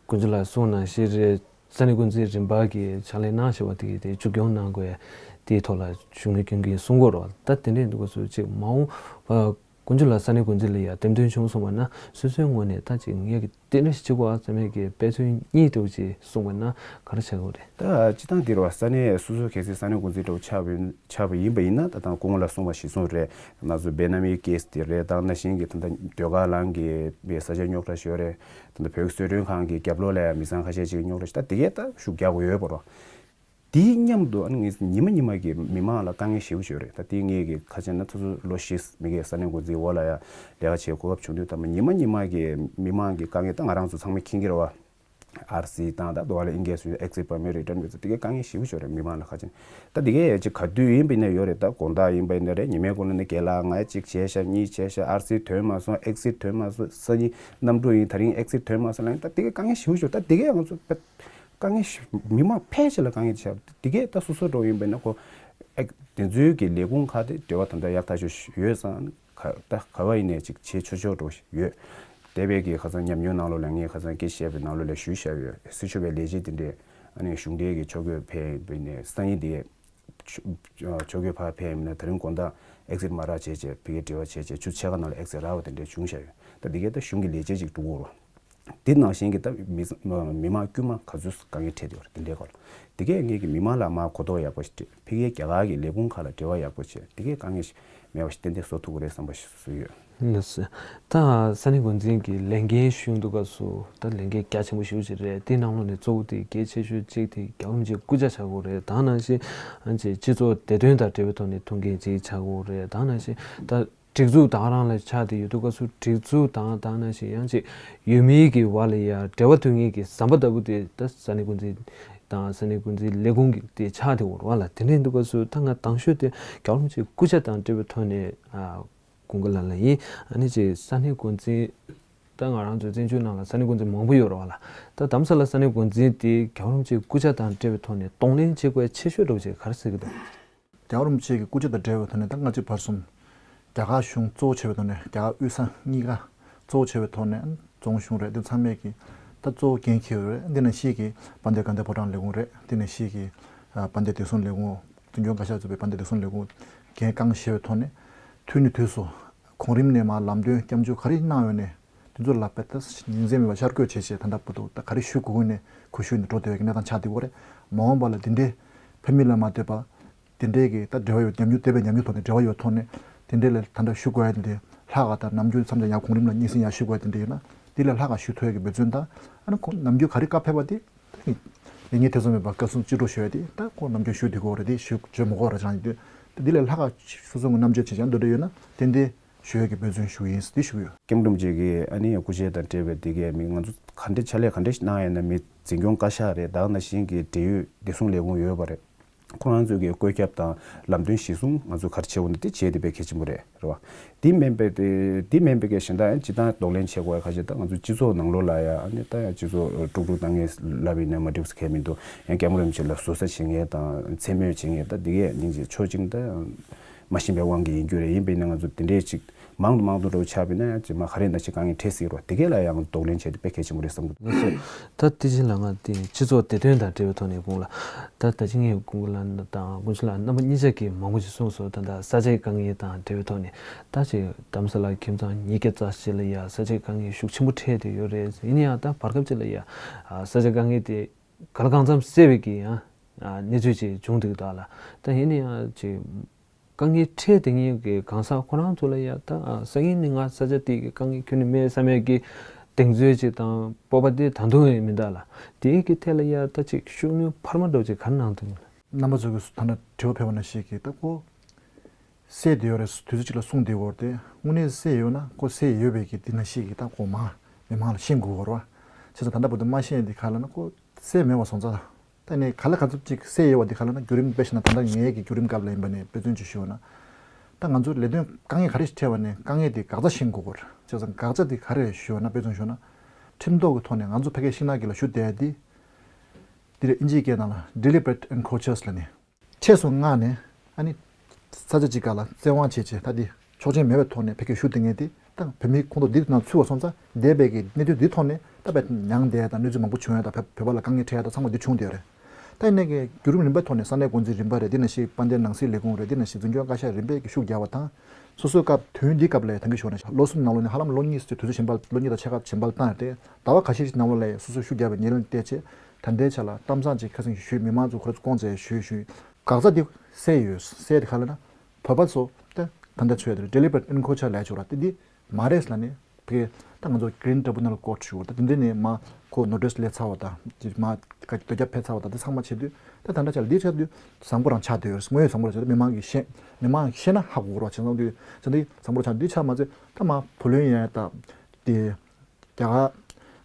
དཀོན་མཆོག་ལགས་གསུངས་ནང་བཞིན་རེད། ས་གནས་འགོ་འཛིན་རིམ་པ་གི་ཕྱག་ལས་གནང་བཞིན་པ་དེ་གི་དེ་མཇུག་སྐྱོང་གནང་དགོས་དེའི་ཐོག་ལ་ཞུ་སྙན་སྐྱོན་གྱི་གསུང་གོ་རོགས་ད་དེ་འདྲས་འདུག་ག་སུ་ཅིག་མ་འོངས་པ་དཀོན་མཆོག་ལགས་ས་གནས་འགོ་འཛིན་ལ་ཡ་འདེམས་ཐོན་བྱུང་སོང་བ་ན་སོ་སོའི་ངོས་ནས་ད་ཅིག་ངས་ཀྱི་དེ་འདྲ་ཞིག་བྱེད་དགོས་ཨ་བསམ་ཡས་ཀྱི་དཔེ་མཚོན་གཉིས་ལྟ་བུ་ཅིག་གསུངས་པ་ན་ག་རེ་བྱ་དགོས་རེད། ད་སྤྱི་བཏང་འདིར་བ་ས་གནས་སོ་སོ་གལ་སྲིད་ས་གནས་འགོ་འཛིན་འདྲ་བོ་ཆགས་པ་ཡིན་ཆགས་པ་ཡིན་པ་ཡིན་ན་ད་དང་སྐུ་ངོ་ལ་གསུངས་པ་གཞིར་བཟུང་རེད། ང་ཚོ་སྦས་ན་མིའི་ཀེ་སི་དེ་རེད་ད་ནང་བཞིན་གྱི་ད་ལྟ་ཟློས་གར་ལང་གི་པའི་ས་ཆ་རྙོག་དྲ་ཞིག་ཡོད་རེད། ད་ལྟ་བོད་ཀྱི་གསོལ་མགྲོན་ཁང་གི་རྒྱབ་ལོགས་ལ་ཡང་མི་ཚང་ཁ་ཤས་ཅིག་རྙོག་དྲ་ཞིག་ད་དེ་གས་ད་ཤུགས་རྒྱག་དགོས་ཡོད་པ་རོ། དེའི་མཉམ་དུ་ཨ་ནི་ངས་ཉི་མ་ཉི་མ་གི་མི་མང་ལ་དཀའ་ངལ་ཞེ་པོ་ཅིག་ཡོད་རེད། ད་དེ་ངས་གི་ཁ་ཆེ་ན་ཐུ་ཚོ་ལོ་བཞི་མི་གི་ས་གནས་འགོ་འཛིན་འོག་ལ་ཡང་ལས་ཀ་བྱེད་གོ་སྐབས་བྱུང་དུས་ད་མ་ཉི་མ་ཉི་མ་གི་མི་མང་གི་དཀའ་ངལ་ད་ང་རང་ཚོ་ཚང་མས་མཁྱེན་གྱི་རེད་བ། ཨར་སི་དང་ད་དུ་བ་ལ་ཨིན་གེ་སུ་ཨེག་སི་པར་མི་རི་ཊརན་བི་ཛ་དེ་གའི་དཀའ་ངལ་ཞེ་པོ་ཅིག་ཡོད་རེད་མི་མང་ལ་ཁ་ཆེ་ན། ད་དེ་གའི་ཡ་ཅིག་ག་དུས་ཡིན་པ་ཡིན་ན་ཡོད་རེད། ད་དགོང་དག་ཡིན་པ་ཡིན་ན་རེད། ཉི་མའི་གུང་ལ་ནི་རྒན་ལགས་ང་ཡ་གཅིག་བྱས་ཤག་གཉིས་བྱས་ཤག་ཨར་སི་ཐོན་མ་སོང་། ཨེག་སི་ཐོན་མ་སོང་། སང་ཉིན་གནམ་གྲུ་ཡིན་ད་རིང་ཨེག་སི་ཐོན་མ་སོང་ལ་ཡིན་ད་དེ་གའི་དཀའ་ངལ་ཞེ་པོ་ཅིག་ཡོད། ད་དེ་གའི་ང་ཚོ་དཀའ་ངལ་ཞེ་མི་མང་ཕལ་ཆེར་ལ་དཀའ་ངལ་ཆེ་བ་དེ་གས་ད་སོ་སོ་འགྲོ་ཡིན་པ་ན་ཁོ་ཨེ་དེ་ཚོའི་གི་ལས་ཁུངས་ཁག་དེ་འབྲེལ་བ་ད་ལྟ་ཡག་ཐག་ཆོད་ཡོད་ཙང་ག་ད་ག་བ་ཡིན་ནས་ཅིག་བྱེད་ཆོག་ཆོག་འགྲོ་ཡོད། འདས་པའི་གི་ཁ་སང་ཉམས་མྱོང་ནང་ལོགས་ལ་ངས་ཁ་སང་སྐད་ཆ་བཤད་པའི་ནང་ལོགས་ལ་ཞུས་བཞག་ཡོད། སྲི་ཞུ་བའི་ལས་བྱེད་དེ་འདྲས་ཨ་ནི་གཞུང་འབྲེལ་གི་ཕྱོགས་བསྐྱོད་ཕེབས་པ་ཡིན་ནས་སང་ཉིན་དེ་ཕྱོགས་བསྐྱོད་ཕར་ཕེབས་ཡིན་ན་ད་རིང་དགོང་དག་ཨེག་སི་ཊི་མ་རག་བྱས་བྱས་ཕ་གིར་འབྲེལ་བ་བྱས་བྱས་ཆུ་ཚོད་ཕྱེད་ཀ་ནང་ལ་ཨེག་སི་ཊི་རག་པ་དེ་འདྲས་བྱུང་བཞག་ཡོད། ད་འདི་གས་ད་གཞུང་གི་ལས་བྱེད་ཅིག་འགྲོ་དགོས་རེད། དེ་ནང་བཞིན་གྱི་ད་མི་མི་མང་དཀྱུས་མ་ག་ཚོད་དཀའ་ངལ་འཕྲད་ཡོད་རེད་དེ་འདྲའི་སྐོར་ལ། དེ་གས་ངེད་ཀྱི་མི་མང་ལ་མར་གོ་རྟོགས་ཡག་པོ་ཞིག་སྤྲད། ཕ་གིའི་རྒྱ་གར་གྱི་ལས་ཁུངས་ཁག་ལ་འབྲེལ་བ་ཡག་པོ་བྱས། དེ་གས་དཀའ་ངལ་ཞིག་མེད་པ་ཞིག་ཏན་ཏན་བཟོ་ཐུབ་ཀྱི་རེད་བསམ་པ་ཞིག་བཟོས་ཡོད། ལགས་སོ། ད་ས་གནས་འགོ་འཛིན་གྱི་ལས་འགན་ཞུ་འདུག་སྐབས་སུ་ད་ལས་འགན་རྒྱ་ཆེན་པོ་ཞེ་པོ་ཅིག་རེད། དེའི་ནང་ལོགས་ནས་གཙོ་བོ་དེ་གལ་ཆེ་ཤོས་གཅིག་དེ་རྒྱལ་བ་རིན་པོ་ཆེའི་སྐུ་ཕྱྭ་ཆགས་དགོས་རེད། ད་ནང་བཞིན་ཨ་ཅེ་སྤྱི་ཚོགས་བདེ་དོན་དང་འབྲེལ་བའི་ཐོག་ནས་ཐུགས་འགན་གཅིག་ཆགས་དགོས་རེད། ད་ནང་བཞིན་ད་སྒྲིག་འཛུགས་དང་རང་ལ་ཆགས་ཏེ་ཡོད་དུས་སྐབས་སུ་སྒྲིག་འཛུགས་དང་ད་ནང་བཞིན་ཡང་ཅིག་ཡུལ་མིའི་གི་བར་ལ་ཡ་འབྲེལ་བ་མཐུད་མཁན་གྱི་ཟམ་པ་ལྟ་བུ་དེ་ད་ས་གནས་འགོ་འཛིན་དང་ས་གནས་འགོ་འཛིན་ལས་ཁུངས་ཀྱི་དེ་ཆགས་ཏེ་ཡོད་རེད་བ་ལ། དེ་འདྲ་ཡིན་དུས་སྐབས་སུ་ད་ང་དང་ཤོས་དེ་རྒྱལ་བ་རིན་པོ་ཆེའི་སྐུ་ཕྱྭ་དང་འབྲེལ་བའི་ཐོག་ནས་ཨ་ཀུན་དགའ་ལགས་ལ་ཡིན། ཨ་ནི་ཅིག་ས་གནས་འགོ་འཛིན་ད་ང་རང་ཚོའི་བཙན་བྱོལ་ནང་ལ་ས་གནས་འགོ་འཛིན་མང་པོ་ཡོད་རེད་བ་ལ། ད་དྷ་རམ་ས་ལ་ས་གནས་འགོ་འཛིན་དེ་རྒྱལ་བ་རིན་པོ་ཆེའི་སྐུ་ཕྱྭ་དང་འབྲེལ་བའི་ཐོག་ནས་གདོང་ལེན་བྱེད་དགོས་ཆེ་ཤོས་འདྲ་བོ་ཅིག་ག་རེ་ཟེར་གྱི་འདུག་རྒྱལ་བ་རིན་པོ་ཆེ་གི་སྐུ་ཕྱྭ་དང་འབྲེལ་བའི་ཐོག་ནས་ད་སྔ་ཕྱི་བར་གསུམ། རྒྱ་གར་གཞུང་གཙོ་བོ་བྱས་པའི་ཐོག་ནས་རྒྱ་གར་དབུས་ས་གཉིས་ཀ་གཙོ་བོ་བྱས་པའི་ཐོག་ནས་རྫོང་གཞུང་རེད། འདི་ཚང་མས་ཀྱི་ད་གཙོ་བོ་འགན་འཁྱེར་ཡོད་རེད། འདི་ནང་བཞིན་གྱི་དཔལ་ལྡན་དགའ་ལྡན་ཕོ་བྲང་ལས་ཁུངས་རེད། འདི་ནང་བཞིན་གྱི་ཨ་དཔལ་ལྡན་བདེ་སྲུང་ལས་ཁུངས་དྲིན་སྐྱོང་བཀའ་ཤག་གཙོས་པའི་དཔལ་ལྡན་བདེ་སྲུང་ལས་ཁུངས་འགན་རྐང་བཞེས་པའི་ཐོག་ནས་དུས་ནས་དུས་སུ་གོང་རིམ་ནས་མར་ལམ་སྟོན་སྐྱབས་འཇུག་ག་རེ་གནང་ཡོད་ནས་དེ་ཚོ་ལ་དཔེ་ད་ཉིན་མཚན་མེད་པར་ཤར་བསྐྱོད་བྱས་བྱས་ད་ལྟ་བར་དུ་ད་ག་རེ་ཞུ་དགོས་ཀྱི་ནས་གུ་ཞུས་ནས་འགྲོ་བསྡད་པའི་གནས་སྟངས་ཆགས་བསྡད་ཡོད་རེད། མ་འོངས་པ་ལ་འདི་འདྲའི་ཕ་མི་ལ་མ་ལྟོས་པ། དེ་འདྲའི་གི་ད་འབྲེལ་བ་ཡོད་ཉམས་མྱོང་འདས་པའི་ཉམས་མྱོང་ཐོག་ནས་འབྲེལ་བ་ཡོད་ཐོག་ནས་དེ་འདྲའི་ལ་ད་ལྟ་ཞུ་དགོས་ཡ་དེ་འདྲའི་ལྷག་ག་ད་ནམ་རྒྱུན་མཚམས་སྦྱར་ཡང་གོང་རིམ་ལ་སྙན་སེང་ཡང་ཞུ་དགོས་ཡ་དེ་འདྲ་ཡོད་ན་དེ་ལས་ལྷག་ག་ཞུ་ཐུབ་ཡ་གི་འབད་བརྩོན་དང་ཨ་ནི་ཁོང་ནམ་རྒྱུན་ག་རེ་བཀའ་ཕེབས་པ་དེ་ལས་ངན་ཐེ་ཚོམ་མེད་པར་བཀའ་གསུང་ཅི་འགྲོ་ཞུ་ཡ་དེ་ད་ཁོང་ནམ་རྒྱུན་ཞུ་བསྡད་ཀྱི་ཡོད་རེད། དེ་ཞུ་བརྗོད་མི་དགོས་ར་ཅང་ཡིན་དུས་དེ་ལས་ལྷག་ག་སོ་སོ་གི་རྣམ་དཔྱོད་ཆེ་ཆུང་འདི་འདྲ་ཡོད་ན་ཏན་ཏན་ཞུ་ཡ་གི་འབད་བརྩོན་ཞུ་གི་ཡིན་ཟེར་དེ་ཞུ་གི་ཡོད། ཀེམ་རིན་པོ་ཆེ་གི་ཨ་ནི་སྐུ་ཕྱྭ་དང་འབྲེལ་བའི་དེ་གས་མི་ང་ཚོ་ག་འདྲ་ཕྱག་ལས་ག་འདྲ་ཞིག་གནང་ཡ་ན་མི་འཛིན་སྐྱོང་བཀའ་ཤག་རེད། ད་ནང་བཞིན་གྱི་འབྲེལ་ཡོད་བདེ་སྲུང་ལས་ཁུངས་ཡོད་པ་རེད། ཁོ་རང་ཚོའི་གི་བཀོད་ཁྱབ་དང་ལམ་སྟོན་གཞིར་བཟུང་ང་ཚོ་ག་རེ་བྱེད་དགོས་ན་དེ་བྱེད་དེ་དཔེ་གལ་ཆེན་པོ་རེད་རེད་བ། དེ་མིན་པའི་དེ་དེ་མིན་པའི་གི་གཞན་དག་ཡང་སྤྱི་བཏང་གདོང་ལེན་བྱེད་དགོས་ཡ་ཁ་ཤས་ད་ང་ཚོ་སྤྱི་ཚོགས་ནང་ལོགས་ལ་ཡ་ཨ་ནི་ད་ཡང་སྤྱི་ཚོགས་དཀྲུག་དཀྲུག་བཏང་མཁན་ལབ་ཡིན་ན་མ་འགྲིག་ཟེར་མཁན་མི་འདུག་ཡང་ཀེམ་རིན་པོ་ཆེ་ལ་ཟུར་ཟ་བྱེད་མཁན་དང་མཚན་སྨོད་བྱེད་མཁན་ད་དེ་གས་སྙིང་རྗེ་ཕྱོགས་གཅིག་ད་མ་ཤེས་པའི་དབང་གིས་ཡིན་རྒྱུ་རེད། ཡིན་པས་ན་ང་ཚོ་དེ་འདྲས་ཅིག་མང་དུ་མང་དུ་འགྲོ་ཆགས་པས་ན་ཡང་ཅིག་མ་ག་རེ་ན་ཅིག་དཀའ་ངལ་འཕྲད་སྲིད་རོ། དེ་གས་ལ་ཡང་གདོང་ལེན་བྱས་ཏེ་དཔེ་གལ་ཆེན་པོ་རེད་བསམ་གི་འདུག་ད་དེ་བཞིན་ལ་ང་དེ་སྤྱི་ཚོགས་བདེ་དོན་དང་འབྲེལ་བའི་ཐོག་ནས་དགོངས་ལ། ད་ད་ཅི་ངས་དགོངས་ལ་དང་དཀོན་མཆོག་ལགས་རྣམ་པ་གཉིས་ཆ་གིས་མང་པོ་ཞིག་གསུངས་སོང་། ད་ད་ས་ཆའི་དཀའ་ངལ་དང་འབྲེལ་བའི་ཐོག་ནས་ད་ཅིག་དྷ་རམ་ས་ལ་ཁྱིམ་ཚང་ཉིས་བརྒྱ་རྩ་གཅིག་ལ་ཡ་ས་ཆའི་དཀའ་ངལ་ཤུགས་ཆེན་པོ་འཕྲད་དེ་ཡོད་རེད། ཡིན་ན་ཡང་ད་བར་སྐབས་ཅིག་ལ་ཡ་ས་ཆའི་དཀའ་ངལ་དེ་ག་ལ་གང་འཚམ་སེལ་བའི་གི་ཡང་གནས་ཚུལ་ཅིག་བྱུང་འདུག་ད་ལ་ད་ཡིན་ན་ཡང་ཅིག་དཀའ་ངལ་འཕྲད་དེ་ངེད་ཀྱི་གང་ཟག་ཁོ་རང་ཚོ་ལ་ཡ་ད་སང་ཉིན་ནི་ང་ས་ཆ་དེ་གི་དཀའ་ངལ་ཁྱོན་ནས་མེད་བསམ་ཡས་ཀྱི་གདེང་ཚོད་ཅིག་དང་སྤོབས་པ་དེ་ད་དུང་ཡང་མི་འདུག་ལ། དེའི་གི་ཐད་ལ་ཡ་ད་ཅིག་ཤུགས་སྣོན་འཕར་མ་འདྲ་ཅིག་ག་རེ་གནང་ཐུབ་ཡོད་ལ། རྣམ་པ་ཚོ་གིས་ད་ནི་དྲི་བ་ཕེབས་པ་ནང་བཞིན་གྱི་ད་ཁོ་སྲས་དེ་ཡོད་རེད། དུས་ཚོད་ཅིག་ལ་གསུངས་བསྡད་ཡོད་རེད་དེ། དངོས་གནས་སྲས་ཡོད་ན་ཁོ་སྲས་ཡོད་པའི་གི་དེ་ནང་བཞིན་གྱི་ད་ཁོ་མ་མི་མང་ལ་ཤེས་དགོས་རེད་བ། བྱས་ཙང་ད་ལྟ་བར་དུ་མ་ཤེས་ཡ་དེ་ག་ལ་ན་ཁོ་སྲས་མེད་པ་སོང་ཙང་། ད་ནི་ག་ལ་ག་ཚོད་ཅིག་སྲས་ཡོད་པ་དེ་ག་ལ་ན་བརྒྱུད་རིམ་དཔེ་བཞག་ན་ད་ལྟ་ངའི་གི་བརྒྱུད་རིམ་སྐབས་ལ་ཡིན་པ་ནས་དཔེ་མཚོན་ཅིག་ཞུས་ན། ད་ང་ཚོ་ལས་དོན་དཀའ་ངལ་ག་རེ་ཞིག་འཕྲད་པ་ནས་དཀའ་ངལ་དེ་དགག་བྱ་ཤེས་དགོས་རེད། བྱས་ཙང་དགག་བྱ་དེ་ག་རེ་ཞུས་ན་དཔེ་མཚོན་ཞུས་ན། ཁྲིམས་ཐོག་གི་ཐོག་ནས་ང་ཚོ་ཕ་གིའི་ཤིང་ནགས་ཀྱི་ལ་ཞུ་བསྡད་དེ། འདིར་ཨིན་ཇིའི་སྐད་ནང་ལ་deliberate encroachers ལབ་ནས། ཆེས་སུ་མངགས་ནས་ཨ་ནི་ས་ཆ་གཅིག་སྒང་ལ་བཙན་དབང་བྱས་བྱས་ད་འདི་ཆོག་མཆན་མེད་པའི་ཐོག་ནས་ཕ་གིར་ཞུ་བསྡད་མཁན་དེ་ད་བོད་མིའི་ཁོངས་གཏོགས་འདི་ནང་ཚུད་པ་སོང་ཙང་འདས་པའི་གི་གནས་ཚུལ་འདིའི་ཐོག་ནས་ད་དཔེ་མྱངས་བསྡད་ཡ་དང་གནོད་འཚེ་མང་པོ་བྱུང་ཡ་དང་བོད་བོད་པ་ལ་དཀའ་ངལ་འཕྲད་ཡ་དང་ཚང་མ་འདི་བྱུང་བསྡད་ཡོད་རེད། ད་ཡིན་ནའི་གི་བརྒྱུད་རིམ་རིམ་པའི་ཐོག་ནས་ས་གནས་འགོ་འཛིན་རིམ་པ་རེད། འདི་ནང་བཞིན་དཔལ་ལྡན་ནང་སྲིད་ལས་ཁུངས་རེད། འདི་ནང་བཞིན་འཛིན་སྐྱོང་བཀའ་ཤག་རིམ་པས་ཀྱི་ཤུགས་རྒྱག་པ་དང་། སོ་སོའི་སྐབས་དུས་ཡུན་འདིའི་སྐབས་ལ་ཡང་ད་གིན་ཞུས་ནང་བཞིན་ལོ་གསུམ་ནང་ལོགས་ནས་ཧ་ལམ་ལོ་གཉིས་ཙམ་དུས་ཚོད་ཞིབ་འབར་ལོ་གཉིས་དང་ཕྱེད་ཀ་ཞིབ་འབར་བཏང་ཡོད་དེ། ཟླ་བ་ཁ་ཤས་ཤིག་ནང་ལོགས་ལ་ཡང་སོ་སོས་ཤུགས་རྒྱག་པའི་ཉེར་ལེན་བལྟས་བྱས་ད་ལྟའི་ཆ་ལ་གཏམ་བཟང་ཅིག་ཁ་སང་ཞུས། མི་མང་ཚོ་ཁོ་རང་ཚོ་སྐོང་ཚེ་ཞུས་ཞུས། དགག་རྩ་འདི་གསལ་ཡོད། གསལ་དེ་ག་ལ་ན་བོད་པ་ཚོ་ད་ད་ལྟ་ཚོས་deliberate encroachment ལབ་ཆོག་ར་དེ་འདི་མ་རེད་ལབ་ནས། དེ་ད་ང་ཚོ་Green Tribunal Court ཞུ་བ་ད་དེ་འདྲ་ནས་མ་ཁོ་notice སླེབས་ཚར་བ་དང་དེ་མ་ག་འདོད་རྒྱབ་ཕེབས་ཚར་བ་དང་དེ་ཚང་མ་བྱེད་དུས་ད་ད་ལྟ་ཆ་ལ་འདི་ཆགས་དུས་བཟང་པོ་རང་ཆགས་བསྡད་ཡོད་རེད། དངོས་ཡོད་བཟང་པོ་རང་ཆགས་དུས་མི་མང་གིས་ཤེས་མི་མང་གིས་ཤེས་ན་ཧ་གོ་གི་རེད་བ། བྱས་ཙང་དུས་བྱས་ཙང་འདི་བཟང་པོ་རང་ཆགས་འདི་ཆགས་མ་ཚད་ད་མ་བུ་ལོན་ཡང་ད་དེ་རྒྱ་གར་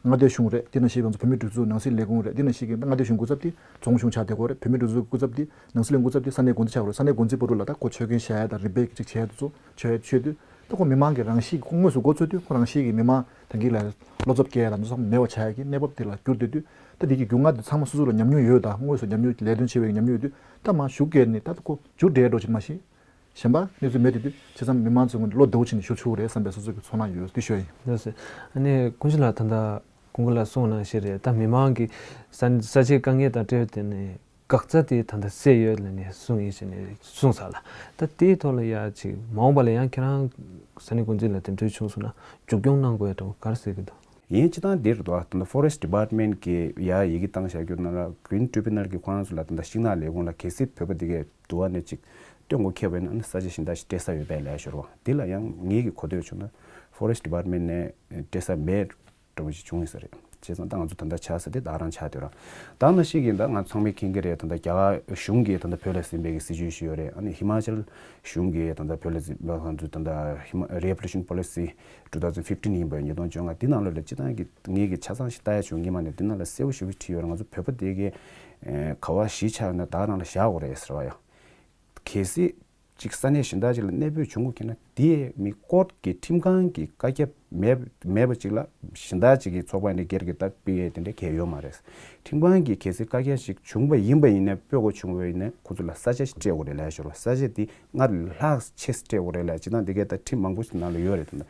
མངའ་སྡེ་གཞུང་རེད། དེ་ནང་བཞིན་ང་ཚོ་བོད་མིའི་སྒྲིག་འཛུགས་ནང་སྲིད་ལས་ཁུངས་རེད། དེ་ནང་བཞིན་གྱི་མངའ་སྡེ་གཞུང་སྐུ་ཚབ་དེ་རྫོང་གཞུང་ཆགས་བསྡད་ཡོད་རེད། བོད་མིའི་སྒྲིག་འཛུགས་སྐུ་ཚབ་དེ་ནང་སྲིད་ལས་ཁུངས་སྐུ་ཚབ་དེ་ས་གནས་འགོ་འཛིན་ཆགས་ཡོད་རེད། ས་གནས་འགོ་འཛིན་པོ་རུ་ལ་ད་ཁོ་ཆོད་མཁན་བྱ་ཡ་དང་རིམ་པས་ཀྱི་ཅིག་བྱ་ཡ་དེ་ཚོ་བྱོས་བྱོས་དུས། ད་ཁོ་མི་མང་གིས་རང་ཤེད་ཀྱིས་དངོས་སུ་འགོ་ཚུགས་དུས་ཁོ་རང་ཤེད་ཀྱིས་མི་མང་ད་གིན་ལ་བློ་འཚབ་སྐྱེ་ཡ་ལ་འཛོམས་མེད་པ་ཆགས་ཡ་གི་གནས་བབ་དེ་ལ་གྱུར་བསྡད་དུས། ད་དེ་གི་རྒྱུས་མངའ་དེ་ཚང་མ་སོ་སོ་ལ་ཉམས་མྱོང་ཡོད། ད་དངོས་སུ་ཉམས་མྱོང་ལས་དོན་བྱེད་པའི་ཉམས་མྱོང་ཡོད་དུས་ད་མ་ཞུགས་སྐད་ནི་ད་ཁོ་མཇུག་འབྲས་འགྲོ་ཆེ་མ་གཞི་གཞན་པ་གནས་ཚུལ་མེད་དུས་དུས་བྱས་ཙང་མི་མང་ཚོ་ངོས་ནས་བློ་བདེ་བོ་བྱས་ནས་ཞུ་ཆོག་རེད་བསམ་པའི་སོ་སོ་གི་ཚོར་སྣང་ཡོད་དེ་ཞུ་ཡ་ཡིན། ལགས་སོ། ཨ་ནི་ཀུན་སྤྱོད་ལགས་ད་ལྟ་སྐུ་ངོ་ལ་གསུངས་ནང་བཞིན་རེད། ད་མི་མང་གི་ས་ས་ཆའི་དཀའ་ངལ་དང་འབྲེལ་བའི་ཐད་ནས། དགག་རྩ་དེ་ད་ལྟ་གསལ་ཡོད་ལབ་ནས་གསུངས་ཡིན་ཟེར་ནས་གསུངས་ཚར་ལ། ད་དེའི་ཐོག་ལ་ཡ་ཅིག་མ་འོངས་པ་ལ་ཡང་ཁྱེད་རང་ས་གནས་འགོ་འཛིན་ལ་དེ་འདྲ་བྱུང་སོང་ན་མཇུག་སྐྱོང་གནང་དགོས་ཡ་འདྲ་བོ་ག་རེ་ཟེར་གི་འདུག་ཡིན་སྤྱི་བཏང་འདིར་འདུག་ད་ལྟ་Forest Department གི་ཡ་ཡི་གེ་བཏང་བཞག་རྒྱུ་ན་ལ་Green Tribunal གི་ཁོ་རང་ཚོ་ལ་ད་ལྟ་ཤིང་ནགས་ལས་ཁུངས་ལ་གལ་སྲིད་བོད་པ་འདི་གས་འདུག་བ་ནས་ཅིག་སྟོན་དགོས་ཁེལ་བས་ན་ཨ་ནི་ས་ཆ་གཞན་དག་ཞིག་སྤྲད་ས་ཡོད་པས་ལས་ཤོར་བ་འདི་ལ་ཡང་ངེད་ཀྱི་གོ་ཐོས་བྱུང་ན་Forest Department ནས་སྤྲད་ས་མེད། འདྲ་བོ་ཞིག་བྱུང་ཡོད་ས་རེད། བྱས་ཙང་ད་ང་ཚོ་ད་ལྟ་ཆགས་ས་དེ་བདག་རང་ཆགས་བསྡད་ར། ད་ནང་བཞིན་གྱི་ད་ང་ཚང་མས་མཁྱེན་གྱི་རེད། ད་ལྟ་རྒྱ་གར་གཞུང་གིས་ད་ལྟ་བོད་ལ་ཟིན་པའི་གི་སྲིད་ཇུས་ཤིག་ཡོད་རེད། ཨ་ནི་ཧི་མ་ཅལ་གཞུང་གིས་ད་ལྟ་བོད་ལ་ཟིན་པ་ང་ཚོ་ད་ལྟ་ཧི་མ་Reabolition Policy two thousand fifteen ཡིན་པ་ཉིས་སྟོང་བཅོ་ལྔ་འདི་ནང་ལོགས་ལ་སྤྱི་བཏང་གི་ངེད་ཀྱི་ཆ་ཚང་ཞིག་ལྟ་ཡ་བྱུང་གི་མ་ནས་འདི་ནང་ལ་གསལ་པོ་ཞེ་པོ་བྲིས་ཡོད་རེད། ང་ཚོ་བོད་པ་དེ་གའི་ག་བ་གཞིས་ཆགས་ཡོད་ན་བདག་རང་ལ་བཞག་དགོས་རེད་ཟེར་བ་ཡ། གལ་སྲིད་ཅིག་ས་གནས་གཞན་དག་ཅིག་ལ་གནས་སྤོས་བྱུང་དགོས་ཁེལ་ན་དེའི་མི་ཀོར་ཊ་གི་ཁྲིམས་ཁང་གི་བཀའ་རྒྱ་མེད་མེད་པ་ཅིག་ལ་གཞན་དག་ཅིག་གི་ཚོགས་པ་ནས་སྒེར་གྱི་ལྟ་སྤེལ་ཡས་དེ་འདྲ་གལ་ཡོད་མ་རེད། ཁྲིམས་ཁང་གིས་གལ་སྲིད་བཀའ་རྒྱ་ཞིག་བྱུང་བ་ཡིན་པ་ཡིན་ན་སྤོ་དགོས་བྱུང་བ་ཡིན་ན་ཁོ་ཚོ་ལ་ས་ཆ་ཞིག་སྤྲད་དགོས་རེད་ལབ་ཡ་ཞོར་ས་ཆ་དེ་སྔར་ལས་ལྷག་ཆེ་སྤྲད་དགོས་རེད་ལབ་ཡ་ཅིག་དང་དེ་གའི་ད་ཁྲིམས་མང་པོ་ཞིག་ནང་ལ་ཡོད་རེད་དེ་འདྲ།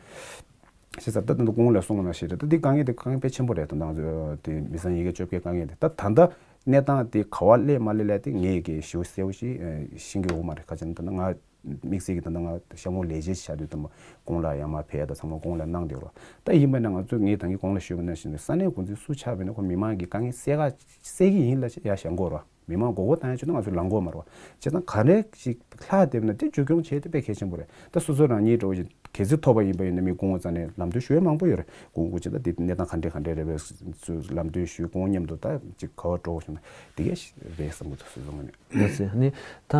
ཞེས་ཟེར་ད་ལྟ་འདི་གོང་ལ་གསུངས་པ་ནང་བཞིན་རེད། ད་འདི་དཀའ་ངལ་དེ་དཀའ་ངལ་དཔེ་ཆེན་པོ་རེད། ད་ལྟ་ང་ཚོ་དེ་མི་སེར་ཡི་གེ་བཅོ་བརྒྱད་དཀའ་ངལ་དེ་ད་ད་ལྟ་གནས་སྟངས་དེ་ག་བ་སླེབས་མ་སླེབས་ལ་དེ་ངས་ཀྱི་ཞེ་པོ་གསལ་པོ་ཞིག་ཤེས་ཀྱི་ཡོད་མ་རེད། ག་ཅི་ན་ད་ལྟ་ང་དམིགས་བསལ་གྱི་ད་ལྟ་ང་གཤམ་འོག་ལས་བྱེད་ཆགས་དུས་ད་མ་གོང་ལ་ཡར་མར་ཕེབས་ད་ཚང་མ་གོང་ལ་གནང་བསྡད་ཡོད་རེད། ད་ཡིན་པ་ན་ང་ཚོ་ངས་ད་གིན་གོང་ལ་ཞུས་པ་ནང་བཞིན་ས་གནས་འགོ་འཛིན་སུ་ཆགས་པ་ཡིན་ན་ཁོ་མི་མང་གི་དཀའ་ངལ་སེལ་ག་སེལ་གྱི་ཡིན་ལ་ཡ་བཞག་དགོས་རེད། མི་མང་མགོ་སྐོར་བཏང་ཡ་ཆུ་ན་ང་ཚོ་ལངས་དགོས་མ་རེད་བ། བྱས་ཙང་ག་རེ་ཞིག་ལྷག་བསྡད་ན་དེ་མཇུག་སྐྱོང་བྱེད་དེ་དཔེ་གལ་ཆེན་པོ་རེད། ད་སོ་སོ་རང་ཉིད་འདྲ་བོ་ཞིག་གལ་སྲིད་ཐོབ་པ་ཡིན་པ་ཡིན་ན་མི་སྐུ་ངོ་རྩ་ནས་ལམ་སྟོན་ཞུ་ཡ་མང་པོ་ཡོད་རེད། སྐུ་ངོ་སྐུ་ཅི་ད་དེ་གནས་སྟངས་ག་འདྲས་ག་འདྲས་རེད་པས་ཚུར་ལམ་སྟོན་ཞུས་སྐུ་ངོ་མཉམ་དུ་ད་ཅིག་ག་བ་འགྲོ་བཞིན་ན་དེ་གས་རེད་བསམ་གི་འདུག་སོ་སོ་ངོས་ནས། ཡོད་ཟེར་ནི་ད་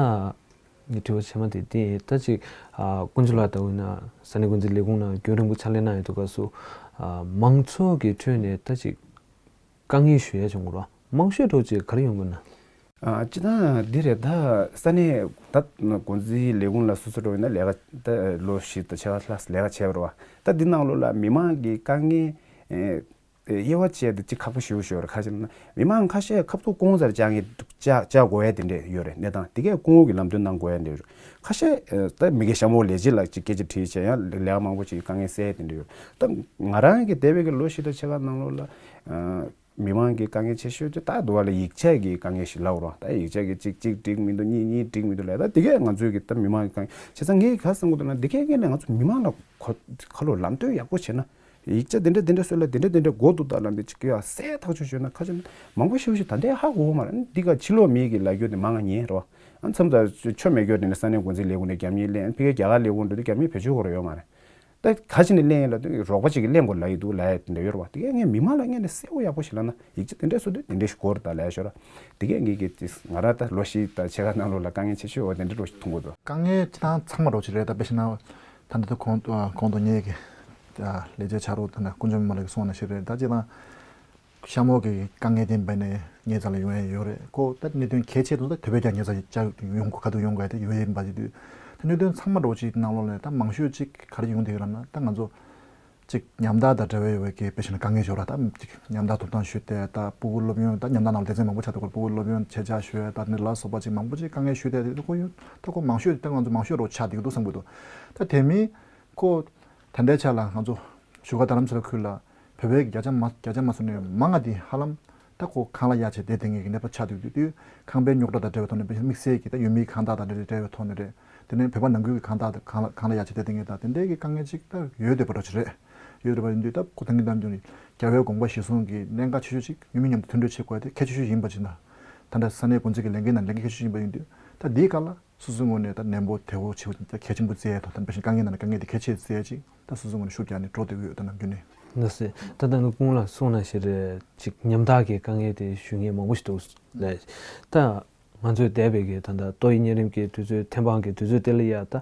ངའི་དྲི་བ་ཆེ་མ་དེ་དེ་ད་ཅིག་ཨ་དཀོན་མཆོག་ལགས་ད་འོ་ན་ས་གནས་འགོ་འཛིན་ལས་ཁུངས་ནང་རྒྱུན་རིང་པོ་ཕྱག་ལས་གནང་ཡོད་དུས་སྐབས་སུ་ཨ་མང་ཚོགས་ཀྱི་ཁྲོད་ནས་ད་ཅིག་དཀའ་ངལ་ཞུ་ཡ་བྱུང་གི་རོ། མང་ཤོས་འགྲོ་ཅིག་ག་རེ་ཡོང་གི་ན། ཨ་སྤྱིར་བཏང་འདི་རེད། ད་ས་གནས་ད་འགོ་འཛིན་ལས་ཁུངས་ལ་སོ་སོ་འགྲོ་ཡིན་ན་ལས་ཀ་ད་ལོ་བཞི་དང་ཕྱེད་ཀ་ལྷག་ལས་ཀ་བྱས་པ་རེད་བ། ད་འདི་ནང་ལོགས་ལ་མི་མང་གི་དཀའ་ངལ་ཨེ་དབྱེ་བ་ཕྱེ་དེ་ཅིག་ཁག་པོ་ཞེ་པོ་ཞིག་ཡོད་རེད། ཁ་ཅིག་ན་མི་མང་ཁ་ཤས་ཁ་ཐུག་ཁོང་རྩར་བཅར་ངེས་བཅར་བཅར་དགོས་ཡ་དེ་འདྲས་ཡོད་རེད། གནས་སྟངས་དེ་གས་སྐུ་ངོ་གི་ལམ་སྟོན་གནང་དགོས་ཡ་འདྲས་ཡོད་རེད། ཁ་ཤས་ཨེ་ད་མི་སྒེར་གཤམ་འོག་ལས་བྱེད་ལ་ཅིག་སྐད་ཆ་དྲིས་བྱས་ཡང་ལས་ཀ་མང་པོ་ཅིག་དཀའ་ངལ་སེལ་ཡ་དེ་འདྲས་ཡོད་རེད། ད་ང་རང་གི་འདས་པའི་གི་ལོ་བཞི་དང་ཕྱེད་ཀ་ནང་ལོགས་ལ་ཨ། མི་མང་གི་དཀའ་ངལ་ཆེ་ཤོས་དེ་ད་འདུག་བ་ལ་ཡིག་ཆ་གི་དཀའ་ངལ་ཞིག་ལབ་རོགས། ད་ཡིག་ཆ་གི་གཅིག་གཅིག་འགྲིག་མི་འདུག་གཉིས་གཉིས་འགྲིག་མི་འདུག་ལབ། ད་དེ་གས་ང་ཚོའི་གི་ད་མི་མང་གི་དཀའ་ངལ་བྱས་ཙང་ངས་ག་བསམ་གི་འདུག་ན་དེ་གས་ངས་ནས་ང་ཚོ་མི་མང་ལ་གོ་ཁ་ལོ་ལམ་སྟོན་ཡག་པོ་བྱས་ན་ཡིག་ཆ་དེ་འདྲ་དེ་འདྲ་བཟོས་ལ་དེ་འདྲ་དེ་འདྲ་དགོས་འདུག་ད་ལབ་འདི་ཅིག་གི་ཡ་གསལ་ཐག་ཆོད་ཤོད་ན་ཁ་ཆེ་ན་མང་པོ་ཞེ་པོ་ཞིག་ད་ལྟའི་ཧ་གོ་གི་མ་རེད། འདི་ག་ཕྱི་ལོགས་མི་གི་ལབ་རྒྱུ་དེ་མང་ང་ཉན་རོགས། ཨ་མཚམས་ད་ཆོ་མེད་རྒྱུ་དེ་ནས་ས་གནས་འགོ་འཛིན་ལས་ཁུངས་ནས་རྒྱབ་གཉེར་ལེན་ཕ་གིའི་རྒྱ་གར་ལས་ཁུངས་འགྲོ་དུས་རྒྱབ་གཉེར་བེད་སྤྱོད་དགོས་རོགས་ཡོད་མ་རེད། ད་ག་ཅི་ནས་ལེན་ཡིན་ལབ་དུས་རོགས་པ་ཅིག་གིས་ལེན་དགོས་ལབ་ཡི་འདུག་ལབ་ཡ་དེ་འདྲ་ཡོད་རེད་བ། དེ་གས་ངས་མི་མང་ལ་ངས་ནས་གསལ་པོ་ཡག་པོ་ཞིག་ལབ་ན་ཡིག་ཆ་དེ་འདྲས་བཟོ་དུས་དེ་འདྲས་ཞིག་དགོས་རེད་ད་ལབ་ཡ་ཤོད་ར། དེ་གས་ངས་ཀྱི་ང་རང་ད་ལོ་བཞི་དང་ཕྱེད་ཀ་ནང་ལོགས་ལ་དཀའ་ངལ་ཆེ་ཤོས་འོ་དེ་འདྲས་རོ་ཞིག་མཐོང་གི་འདུག་དཀའ་ངལ་སྤྱི་བཏང་ཚང་མ་རོ་ཞིག་རེད། ད་དཔེ་བཞག་ན་ད་ལྟ་གོང་གོང་དུ་ངས་ཀྱི་ལས་བྱེད་ཕྱག་རོགས་དང་དཀོན་མཆོག་མི་མང་ལགས་ཀྱིས་གསུངས་ནང་བཞིན་རེད། ད་སྤྱི་བཏང་གཤམ་འོག་གི་དཀའ་ངལ་དེ་འབད་ནས་ངའི་རྩ་ལ་ཡོང་ཡ་ཡོད་རེད། ཁོ་ད་གནད་དོན་གལ་ཆེ་དུས་ད་དེ་བས་ཀྱང་ངའི་རྩ་ཡོང་གི་ག་དུས་ཡོང་དགོས་དེ་ཡོད་ཡིན་པ་ཅིག་དུས་ད་གནད་དོན་ཚང་མ་འགྲོ་ཅིག་ནང་ལོགས་ལ་ད་མང་ཤོས་ཅིག་ག་རེ་ཡོང་དེ་ཡོད་ར་ན། ད་ང་ཚོ་ཅིག་ཉམ་ཐག་དང་འབྲེལ་བ་ཡོད་པའི་གི་དཔེ་བཞག་ན་དཀའ་ངལ་ཡོད་ར། ད་ཅིག་ཉམ་ཐག་ཐོབ་ཐང་ཞུས་ཏེ་ད་སྤུ་གུ་སློབ་ཡོན་ད་ཉམ་ཐག་ནང་ལ་སྡེ་ཚན་མང་པོ་ཆགས་འདུག་གོ་སྤུ་གུ་སློབ་ཡོན་ཆེད་བཅག་ཞུས་ད་ནི་ལ་སོགས་པ་ཅིག་མང་པོ་ཅིག་དཀའ་ངལ་ཞུས་ཏེ་དེ་ཁོ་ཡོད། ད་ཁོ་མང་ཤོས་ད་ང་ཚོ་མང་ཤོས་རོ་ཆགས་འདུག་འདུག་བསམ་གི་འདུག་ད་དེ་མིན་ཁོ་ད་ལྟའི་ཆ་ལ་ང་ཚོ་བཞུགས་སྒར་རྡ་རམ་ས་ལ་ཁུལ་ལ་བོད་པའི་བརྒྱ་ཆ་མ་བརྒྱ་ཆ་མ་སོང་ནས་མང་ང་དེ་ཧ་ལམ་ད་ཁོ་ཁང་གླ་གཡར་བྱས་བསྡད་བསྡད་མཁན་གྱི་གནས་བབ་ཆགས་འདུག་དུས་དུས་ཁང་པའི་རྙོག་དྲ་དང་འབྲེལ་བའི་ཐོག་ནས་དམིགས་བསལ་གྱི་ད་ཡུལ་མིའི་ཁང་བདག་དང་འབྲེལ་བའི་ཐོག་ནས་རེད། དེ་ནས་བོད་པ་ནང་ཁུལ་གྱི་ཁང་བདག་དང་ཁང་གླ་ཁང་གླ་གཡར་བྱས་བསྡད་མཁན་དང་དེ་འདྲའི་གི་དཀའ་ངལ་ཅིག་ད་ཡོད་བསྡད་པ་འདྲ་ཅིག་རེད། ཡོད་བསྡད་པ་ཡིན་དུས་ད་ཁོ་ད་གིན་གཏམ་རྒྱུད་ནི་རྒྱལ་བའི་དགོངས་པ་གཞིར་བཟུང་གི་གནད་འགག་ཆེ་ཤོས་ཅིག་ཡུལ་མི་མཉམ་དུ་མཐུན་སྒྲིལ་བྱེད་དགོས་དེ་གལ་ཆེ་ཤོས་ཡིན་པ་ཅིག་དང་། ད་ལྟ་ས་གནས་འགོ་འཛིན་གྱི་ལས་འགན་དང་ལས་འགན་གལ་ཆེ་ཤོས་ཡིན་པ་ཡིན་དུས་ད་འདིའི་སྐབས་ལ་སོ་སོའི་ངོས་ནས་ད་ནན་པོ་དལ་བོ་ཆེ་བོ་གལ་ཆེན་པོ་བརྩི་ཡས་དང་ད་དཔེ་བཞིན་དཀའ་ངལ་ནང་ནས་དཀའ་ངལ་དེ་གལ་ཆེ་བརྩི་ཡས་ཅིག་ད་སོ་སོའི་ངོས་ནས་ཤུགས་རྒྱག་ནས་འགྲོ་བསྡད་ཀྱི་ཡོད་ད་ནམ་རྒྱུན་ནས། ལགས་སེ། ད་ལྟ་ནི་སྐུ་ངོ་ལགས་གསུངས་ནང་བཞིན་རེད། ཅིག་ཉམ་ཐག་གི་དཀའ་ངལ་དེ་ཞུ་མཁན་མང་པོ་ཞིག་འདུག་ལགས། ད་ང་ཚོས་འདས་པའི་གི་ད་ལྟ་ཏོག་དབྱིབས་གཉན་རིམས་ཀྱི་དུས་ཚོད་ཐེམ་སྤང་གི་དུས་ཚོད་དེ་ལ་ཡ་ད་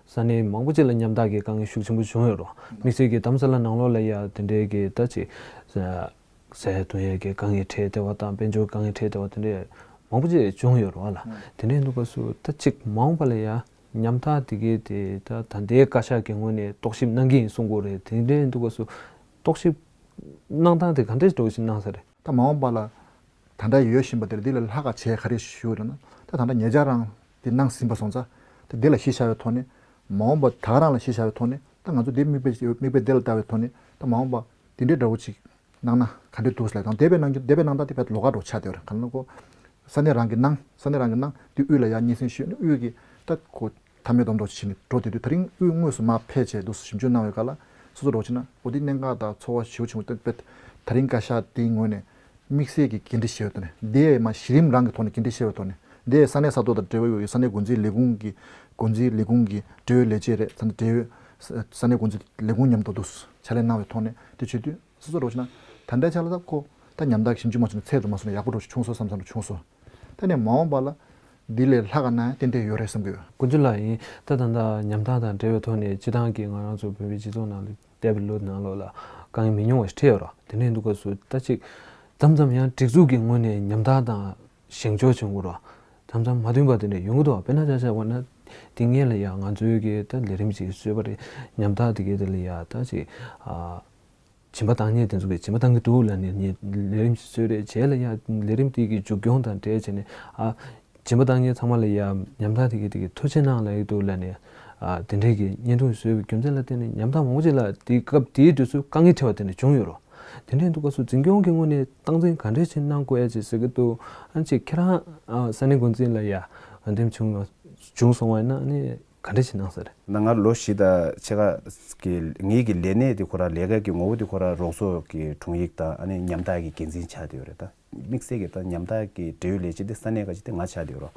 ས་གནས་མང་པོ་ཅིག་ལ་ཉམ་ཐག་གི་དཀའ་ངལ་ཤུགས་ཆེན་པོ་བྱུང་ཡོད་རེད། དམིགས་བསལ་གྱི་རྡ་རམ་ས་ལ་ནང་ལོགས་ལ་ཡ་དེ་འདྲའི་གི་ད་ཅིག་ཟས་བཏུང་ཡས་ཀྱི་དཀའ་ངལ་འཕྲད་བསྡད་པ་དང་དཔལ་འབྱོར་དཀའ་ངལ་འཕྲད་བསྡད་པ་དེ་འདྲས་མང་པོ་ཅིག་བྱུང་ཡོད་རེད་བ་ལ། དེ་འདྲས་འདུག་སྐབས་སུ་ད་ཅིག་མ་འོངས་པ་ལ་ཡ་ཉམ་ཐག་དེ་གའི་དེ་ད་ད་ལྟའི་བཀའ་ཤག་གི་ངོས་ནས་རྟོག་ཞིབ་གནང་གི་ཡིན་གསུང་གི་ཡོད་རེད། དེ་འདྲས་འདུག་སྐབས་སུ་རྟོག་ཞིབ་གནང་སྟངས་དེ་ག་འདྲས་འགྲོ་བཞིན་གནང་ས་རེད། ད་མ་འོངས་པ་ལ་ད་ལྟ་ཡོད་བཞིན་པ་དེ་ལ་འདི་ལས་ལྷག་ག་བྱས་ག་རེ་ཞུ་རེད་ན། ད་ད་ལྟ་ཉེ་ཆར་རང་དེ་གནང་ཟིན་པ་སོང་ཙང་དེ་འདི་ལ་གཞི་བཞག་པའི་ཐོག་ནས་མ་འོངས་པ་ད་ག་རང་ལ་གཞི་བཞག་པའི་ཐོག་ནས་ད་ང་ཚོ་འདི་མིག་དཔེ་མིག་དཔེ་འདི་ལ་ལྟ་བའི་ཐོག་ནས་ད་མ་འོངས་པ་དེ་འདྲའི་འདྲ་བོ་ཅིག་གནང་ན་ག་འདྲ་འདུག་ཟེར་ལབ་དང་འདས་པའི་གནང་རྒྱུ་འདས་པའི་གནང་སྟངས་དེ་བས་ལོགས་ཀ་འདྲ་བོ་ཆགས་བསྡད་ཡོད་རེད། གང་ལ་ནི་ཁོ་ས་གནས་རང་གི་གནང་ས་གནས་རང་གི་གནང་དེ་དབུས་ལ་ཡར་སྙན་སེང་ཞུས་ནས་དབུས་ཀྱི་ད་ཁོ་མཐའ་མའི་སྡོམ་འགྲོ་བྱས་ནས་འགྲོ་བསྡད་དུས་ད་རིང་དབུས་དངོས་སུ་མར་ཕེབས་བྱས་འདུག་ཞིབ་འཇུག་གནང་བའི་སྐབས་ལ་སོ་སོ་འདྲ་བོ་བྱས་ན་འོ་དེ་གནད་འགག་དང་ཚོར་བ་ཞེ་པོ་ཆེན་པོ་སྟོན་པས། ད་རིང་བཀའ་ཤག་དེའི་ངོས་ནས་དམིགས་བསལ་གྱི་འགན་འཁྲི་བཞེས་པའི་ཐོག་ནས་འདི་ཡས་མ་གཞི་རིམ་རང་གི་ཐོག་ནས་འགན་འཁྲི་བཞེས་པའི་ཐོག་ནས་འདི་ཡས་ས་གནས་ས་ཐོག་དང་འབྲེལ་བ་ཡོད་པའི་ས་གནས་འགོ་འཛིན་ལས་ཁུངས་ཀྱི་འགོ་འཛིན་ལས་ཁུངས་ཀྱི་འབྲེལ་ཡོད་ལས་བྱེད་རེད། ས་གནས་འབྲེལ་ཡོད་ས་གནས་འགོ་འཛིན་ལས་ཁུངས་མཉམ་དུ་འདུག་ཕྱག་ལས་གནང་བའི་ཐོག་ནས་དེ་བྱེད་དུས། སོ་སོ་རོགས་བྱས་ན་ད་ལྟའི་ཆ་ལ་ད་ཁོ་ད་ཉམ་ཐག་ཞིབ་འཇུག་མ་བྱུང་ན་ཚད་དུ་མ་སོང་ན་ཡག་པོ་འགྲོ་ཞིག་བྱུང་སོང་བསམ་བསམ་འགྲོ་བྱུང་སོང་། ད་ནས་མ་འོངས་པ་ལ་འདི་ལས་ལྷག་ག་ན་ཏན་ཏན་ཡོད་རེད་བསམ་གི་ཡོད། དཀོན་མཆོག་ལགས་ཡིན་ད་ད་ལྟ་ཉམ་ཐག་དང་འབྲེལ་བའི་ཐོག་ནས་སྤྱི་བཏང་གི་ང་རང་ཚོ་བོད་པའི་སྤྱི་ཚོགས་ནང་ལ་འདས་པའི་ལོ་ནང་ལོགས་ལ་དཀའ་ངལ་མི་ཉུང་བ་ཞིག་འཕྲད་ཡོད་ར། དེ་འདྲ་ཡིན་དུས་སྐབས་སུ་ད་ཅིག་མཚམས་མཚམས་ཡང་སྒྲིག་འཛུགས་ཀྱི་ངོས་ནས་ཉམ་ཐག་དང་བཞེངས་ཕྱོགས་བྱུང་དགོས་ར། མཚམས་མཚམས་མ་མཐུན་པ་དེ་འདྲ་ཡོང་གི་འདུག་དཔེར་ན་ཆ་བཞག་པ་ན་དེ་སྔོན་ལ་ཡང་ང་ཚོའི་གི་ད་ལས་རིམ་ཅིག་བཟོས་པ་རེད། ཉམ་ཐག་དེ་གའི་དེ་ལ་ཡང་ད་ཅིག་ཨ། སྦྱིན་པ་བཏང་མཁན་དེ་ཚོ་གིས་སྦྱིན་པ་བཏང་གི་འདུག་ལབ་ནས་ངས་ལས་རིམ་ཞིག་བཟོས་རེད། བྱས་ལ་ཡ་ལས་རིམ་དེ་གི་མཇུག་སྐྱོང་དང་འབྲེལ་བྱས་ནས་ཨ་སྦྱིན་པ་བཏང་མཁན་ཚང་མ་ལ་ཡ་ཉམ་ཐག་དེ་གི་དེ་གི་ཐུགས་རྗེ་གནང་ལབ་ཀྱི་འདུག་ལབ་ནས་ཨ་དེ་འདྲས་ཀྱི་བརྙན་ཐུང་བཟོས་པའི་རྒྱུ་མཚན་ལ་བརྟེན་ནས་ཉམ་ཐག་མང་པོ་ཅིག་ལ་དེའི་སྐབས་དེའི་དུས་སུ་དཀའ་ངལ་འཕྲད་པ་དེ་འདྲ་བྱུང་ཡོད་རེད། དེ་འདྲས་འདུག་སྐབས་སུ་འཛིན་སྐྱོང་གི་ངོས་ནས་སྟངས་འཛིན་ག་འདྲས་ཅིག་གནང་དགོས་ཡ་ཅིག་ཟེར་གྱི་འདུག་ཨ་ཅིག་ཁྱེད་རང་ཨ་ས་གནས་འགོ་འཛིན་ལ་ཡ་འོས་འདེམས་བྱུང་བྱུང་སོང་བ་ཡིན་ན་ཨ་ནི། ག་འདྲ་ཞིག་གནང་ས་རེད། ད་ང་ལོ་བཞི་དང་ཕྱེད་ཀ་གི་ངེད་ཀྱི་ལས་གནས་དེ་ཁོ་རང་ལས་ཀ་གི་ངོ་བོ་དེ་ཁོ་རང་རོགས་ཚོགས་ཀྱི་དྲུང་ཡིག་དང་ཨ་ནི་ཉམ་ཐག་གི་འགན་འཛིན་ཆགས་བསྡད་ཡོད་རེད། ད་དམིགས་བསལ་གྱི་ད་ཉམ་ཐག་གི་འབྲེལ་ཡོད་ལས་བྱེད་དེ་ས་གནས་ཁ་ཅིག་དེ་ང་ཆགས་བསྡད་ཡོད་རེད།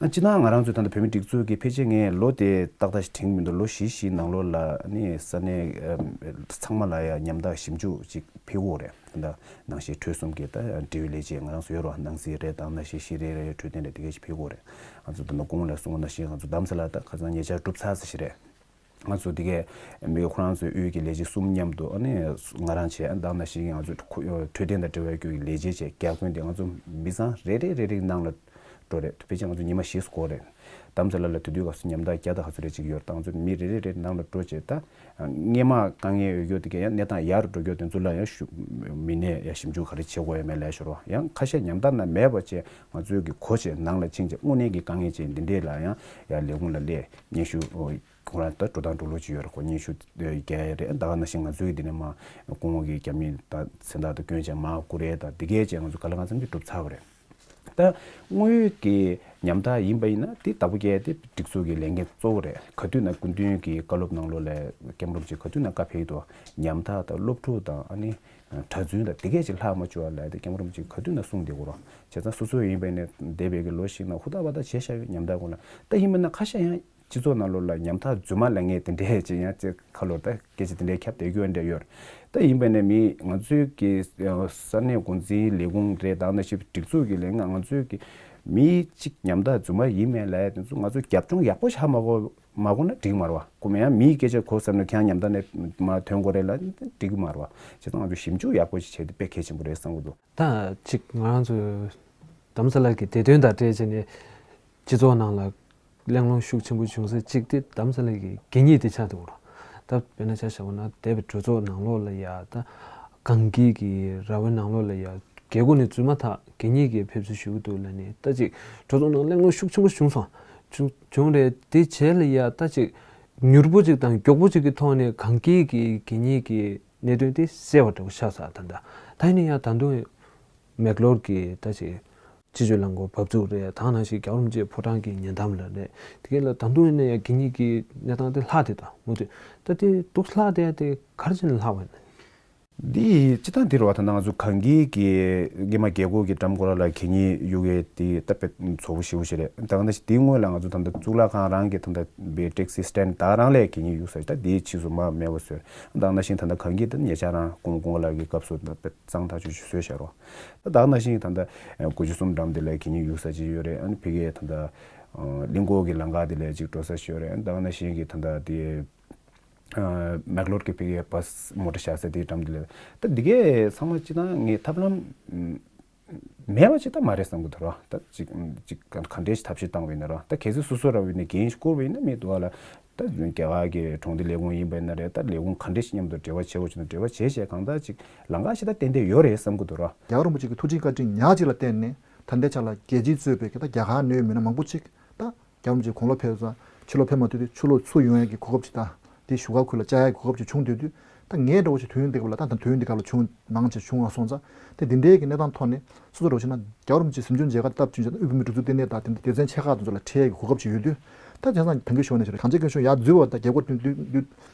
ཨ་སྤྱིར་བཏང་ང་རང་ཚོའི་ད་ལྟ་བོད་མི་སྒྲིག་འཛུགས་ཀྱི་ཕལ་ཆེར་ངས་ལོ་དེ་ཏག་ཏག་ཞིག་དྲན་གྱི་མི་འདུག་ལོ་བཞི་བཞིའི་ནང་ལོགས་ལ་ཨ་ནི་ས་གནས་ཚང་མ་ལ་ཡང་ཉམ་ཐག་ཞིབ་འཇུག་ཅིག་ཕེབས་ཀྱི་ཡོད་རེད། ད་ནང་བཞིན་གྲོས་གསུམ་གྱི་ད་འབྲེལ་ཡོད་ལས་བྱེད་ང་རང་ཚོ་ཡོད་རེད་བ། ནང་སྲིད་རེད། ད་ནང་བཞིན་ཤེས་རིག་རེད། འཕྲོད་བསྟེན་རེད། དེ་གས་ཞིག་ཕེབས་ཀྱི་ཡོད་རེད། ང་ཚོ་ད་ནང་སྐུ་ངོ་ལགས་གསུངས་པ་ནང་བཞིན་ང་ཚོ་རྡ་རམ་ས་ལ་ད་ཁ་སང་ཉེ་ཆར་གྲུབ་ཚར་ས་ཞིག་རེད། ང་ཚོ་དེ་གས་མི་ཁོ་རང་ཚོའི་དབུས་ཀྱི་ལས་བྱེད་གསུམ་མཉམ་དུ་ཨ་ནི་ང་རང་བྱས། ཨ་ད་ནང་བཞིན་ང་ཚོ་འཕྲོད་བསྟེན་དང་འབྲེལ་བའི་ཁུལ་གྱི་ལས་བྱེད་བྱས། རྒྱ་དཔོན་དེ་ང་ཚོ་མི་ཚང་རེ་རེ་རེ་རེ་ནང་ལ་འགྲོ་རེད། ཕལ་ཆེར་ང་ཚོ་ཉི་མ་བཞི་འགོར་རེད། རྡ་རམ་ས་ལ་ལ་དེ་དུས་སྐབས་སུ་ཉམ་ཐག་བརྒྱ་དང་ག་ཚོད་རེ་ཅིག་ཡོད་རེད། ད་ང་ཚོ་མི་རེ་རེ་རེ་ནང་ལ་འགྲོ་བྱས་ད། སྔས་མ་དཀའ་ངལ་ཡོད་རྒྱུ་དེ་གས་ཡང་གནས་སྟངས་ཡག་རུ་འགྲོ་རྒྱུ་དེ་ཚོ་ལ་ཡང་ཞུ་མི་སྣས་ཡང་ཞིབ་འཇུག་ག་རེ་བྱེད་དགོས་ཡོད་མེད་ལ་ཡང་ཞུ་རོགས། ཡང་ཁ་ཤས་ཉམ་ཐག་ནང་མེད་པ་བྱས་ང་ཚོའི་གི་གོ་བྱས་ནང་ལ་ཕྱིན་བྱས་དངོས་གནས་ཀྱི་དཀའ་ངལ་ཅན་འདི་འདྲས་ལ་ཡང་ཡང་ལས་ཁུངས་ལ་སླེབས་སྙན་ཞུ་ཁོ་རང་ད་འགྲོ་སྟངས་འགྲོ་ལུགས་ཅིག་ཡོད་རེད། ཁོ་སྙན་ཞུ་རྒྱག་ཡ་རེད། ད་ག་ནང་བཞིན་ང་ཚོའི་འདི་ནས་མ་སྐུ་ངོ་གི་རྒྱ་མི་ད་མཚན་རྟགས་ད་སྐྱོན་བྱས་མ་བསྐུར་རེད། ད་འདི་གས་བྱས་ང་ཚོ་ག་ལ་གང་འཚམ་གྱི་གྲུབ་ཚར་བ་རེད། ད་དངོས་ཡོད་ཀྱི་ཉམ་ཐག་ཡིན་པ་ཡིན་ན་དེ་བདག་པོ་རྒྱག་དེ་སྒྲིག་འཛུགས་ཀྱི་ལས་འགན་གཙོ་བོ་རེད། ག་དུས་ན་སྐུ་མདུན་གྱི་བཀའ་སློབ་ནང་ལོགས་ལ་ཀེམ་རོབ་ཅིག་ག་དུས་ན་བཀའ་ཕེབས་འདུག་ཉམ་ཐག་དང་སློབ་ཕྲུག་དང་ཨ་ནི་གྲྭ་བཙུན་དང་དེ་གས་ཅིག་ལྷག་མ་བཅུག་ཨ་ལབ་དེ་ཀེམ་རོབ་ཅིག་ག་དུས་ན་གསུངས་བསྡད་ཀྱི་རེད། བྱས་ཙང་སོ་སོ་ཡིན་པ་ཡིན་ན་འདས་པའི་གི་ལོ་ཞིག་ནང་ཧུར་ཐག་པ་ཐག་བྱས་བཞག་ཡོད་ཉམ་ཐག་ཀུན་ལ། ད་ཡིན་པ་ན་ཁ་ཤས་ཡང་ སྤྱི་ཚོགས་ནང་ལོགས་ལ་ཉམ་ཐག་རྫུན་མ་ལབ་མཁན་དེ་འདྲས་ཅིག་ཡང་ཅིག་ཁ་ལོ་ད་སྐད་ཆ་དེ་འདྲས་ཁྱབ་བསྡད་རྒྱུ་འདྲ་ཡོད་རེད། ད་ཡིན་པ་ནས་མི་ང་ཚོའི་གི་ས་གནས་འགོ་འཛིན་ལས་ཁུངས་རེད། ད་ནང་བཞིན་སྒྲིག་འཛུགས་ཀྱི་ལས་ང་ང་ཚོའི་གི་མི་གཅིག་ཉམ་ཐག་རྫུན་མ་ཡིན་མིན་ལབ་ཡ་དེ་ཚོ་ང་ཚོས་རྒྱབ་ལྗོངས་ཡག་པོ་ཞིག་ཧ་མ་གོ་མ་གོ་ན་འགྲིག་མ་རེད་བ། ཁོ་མེད་ཡང་མིའི་སྐད་ཆ་གོ་བསམ་ན་ཁྱེད་རང་ཉམ་ཐག་ནས་མར་ཐོན་དགོས་རེད་ལབ་འགྲིག་གི་མ་རེད་བ། བྱས་ཙང་ང་ཚོས་ཞིབ་འཇུག་ཡག་པོ་ཞིག་བྱས་ཏེ་དཔེ་གལ་ཆེན་པོ་རེད་བསམ་གྱི་འདུག་ད་གཅིག་ང་རང་ཚོའི་རྡ་རམ་ས་ལ་གི་བདེ་དོན་དང་འབྲེལ་བྱས་ནས་སྤྱི་ཚོགས་ནང་ལ་གླེང་སློང་ཤུགས་ཆེན་པོ་བྱུང་ས་གཅིག་དེ་རྡ་རམ་ས་ལ་གི་གད་སྙིགས་དེ་ཆགས་འདུག་ར། ད་དཔེར་ན་ཆ་བཞག་པ་ན་འདས་པའི་གྲོས་ཚོགས་ནང་ལོགས་ལ་ཡ་ད་གངས་སྐྱིད་ཀྱི་ར་བའི་ནང་ལོགས་ལ་ཡ་རྒྱལ་སྒོ་ནས་འཛུལ་མ་ཐག་གད་སྙིགས་ཀྱི་ཕེབས་བསུ་ཞུ་གི་འདུག་ལབ་ནས་ད་ཅིག་གྲོས་ཚོགས་ནང་གླེང་སློང་ཤུགས་ཆེན་པོ་བྱུང་སོང་། བྱུང་བྱུང་རེད། དེ་རྗེས་ལ་ཡ་ད་ཅིག་མྱུར་པོ་ཅིག་དང་མགྱོགས་པོ་ཅིག་གི་ཐོག་ནས་གངས་སྐྱིད་ཀྱི་གད་སྙིགས་ཀྱི་གནད་དོན་དེ་སེལ་བ་འདྲ་བོ་ཆགས་ཚར། ད་ད་ད་ཡིན་ན་ཡང་ད་དུང་མེག་ལོར་གྱི་ད་ཅིག་སྤྱི་སྤྱོད་རླངས་འཁོར་འབབ་ཚུགས་རེད། ད་ནང་བཞིན་རྒྱལ་བ་རིན་པོ་ཆེའི་ཕོ་བྲང་གི་ཉེ་འགྲམ་ལ་རེད། དེ་ག་ལ་ད་དུང་ཡིན་ན་ཡང་གད་སྙིགས་ཀྱི་གནས་སྟངས་དེ་ལྷག་བསྡད་འདུག་མུ་མཐུད་ད་དེ་འདུག་ལྷག་བསྡད་དེ་ག་རེ་བྱས་ནས་ལྷག་པ་ཡིན་ན། འདི་སྤྱིར་བཏང་འདི་རེད་བ། ད་ནང་ང་ཚོ་གངས་སྐྱིད་ཀྱི་སྔོན་མ་རྒྱལ་སྒོ་གི་འགྲམ་སྐོར་ལ་གད་སྙིགས་གཡུག་ཡས་དེ་ད་དཔེ་ཚོ་བོ་ཞེ་པོ་ཞིག་རེད། ད་ག་ནང་བཞིན་དེའི་སྔོན་ལ་ང་ཚོ་ད་ལྟ་གཙུག་ལག་ཁང་རང་གི་ད་ལྟ་བའི་ཊེག་སི་སི་ཊེན་ཌི་ད་རང་ལ་གད་སྙིགས་གཡུག་ས་ད་དེའི་ཕྱིས་སུ་མར་མེད་པ་བཟོས། ད་ག་ནང་བཞིན་ད་ལྟ་གངས་སྐྱིད་ད་ཉེ་ཆར་རང་ཀུང་ཀུང་ལགས་ཀྱི་སྐབས་སུ་ད་དཔེ་གཙང་ཐག་ཆོད་ཅིག་བཟོས་བཞག་རོགས། ད་ད་ག་ནང་བཞིན་ད་ལྟ་དགུ་བཅུ་གསུམ་འགྲམ་དེ་ལ་གད་སྙིགས་གཡུག་ས་ཅིག་ཡོད་རེད། ཨ་ནི་ཕ་གིའི་ད་ལྟ་གླིང་སྐོར་གྱི་ལམ་ཁ་དེ་ལ་ཅིག་འགྲོ་ས་ཅིག་ཡོད་རེད། ཨ་ནི་ད་ག་ནང་བཞིན་གྱི་ད་ལྟ་དེ། ཨ་མེག་ལོར་གྱི་ཕ་གིའི་བཱ་སི་མོ་ཊ་བཞག་ས་དེའི་འགྲམ་དེ་ལ། ད་འདི་གའི་ཚང་མ་སྤྱིར་བཏང་ངས་ཐབས་ལམ་མེད་པ་ཅིག་ད་མ་རེད་བསམ་གྱི་འདུག་ར། ད་ཅིག་ཅིག་ག་ག་འདྲས་ཞིག་ཐབས་ཤེས་བཏང་བ་ཡིན་ན་ར། ད་གལ་སྲིད་སོ་སོ་ར་བ་ཡིན་ན་འགན་ཞིག་བསྐུར་བ་ཡིན་ན་མི་འདུག་ག་ལ། ད་རྒྱ་གར་གྱི་གྲོང་སྡེ་ལས་ཁུངས་ཡིན་པ་ཡིན་ན་རེད། ད་ལས་ཁུངས་ག་འདྲས་ཞིག་མཉམ་དུ་འབྲེལ་བ་བྱེད་དགོས་བྱུང་ན་འབྲེལ་བ་བྱས་བྱས་གང་ལྟར་ཅིག་ལམ་ཁ་ཞིག་ད་ཏན་ཏན་ཡོད་རེད་བསམ་གྱི་འདུག་ར། རྒྱལ་བ་རིན་པོ་ཆེ་གི་ཐུགས་རྗེ་བཀའ་དྲིན་ཉག་གཅིག་ལ་བརྟེན་ནས་ད་ལྟའི་ཆ་ལ་རྒྱལ་སྤྱིའི་གཙོས་པའི་གི་ད་རྒྱ་གར་ནས་མི་སྣ་མང་པོ་ཅིག་ད་རྒྱལ་བ་རིན་པོ་ཆེ་དགུང་ལོ་ཕེབས་ཙང་ཕྱི་ལོགས་ཕེབས་མ་ཐུབ་དུས་ཕྱི་ལོགས་ཚུར་ཡོང་ཡས་ཀྱི་གོ་སྐབས་ཅིག་དང་དེ་བཞུགས་སྒར་ཁུལ་ལ་བཅར་ཡས་ཀྱི་གོ་སྐབས་ཅིག་བྱུང་སྡོད་དུས། ད་ངའི་འདྲ་བོ་ཞིག་དུས་ཡུན་འདི་ག་ལ་ད་ད་དུས་ཡུན་འདི་ག་ལ་བྱུང་མང་ཆེ་བྱུང་བ་སོང་ཙང་། དེ་འདི་འདྲའི་གི་གནས་སྟངས་ཐོག་ནས་སོ་སོ་འདྲ་བོ་ཞིག་ན་རྒྱལ་བ་རིན་པོ་ཆེ་གཟིམ་ཆུང་མཇལ་ཁ་སྟབས་བསྟུན་བྱས་ན་དབུས་བོད་མིའི་སྒྲིག་འཛུགས་ལྟེ་གནས་དང་དེ་འདྲ་སྡེ་ཚན་ཆེ་ཁག་དེ་ཚོ་ལ་འཕྲད་ཡས་ཀྱི་གོ་སྐབས་ཅིག་ཡོད་དུས། ད་བྱས་ཙང་ད་གིན་ཞུས་ནང་བཞིན་གངས་ཅན་སྐྱིད་གཤོངས་ཡར་འཛུལ་བ་དང་རྒྱལ་སྒོ་བསྟུན་དུས་དུས་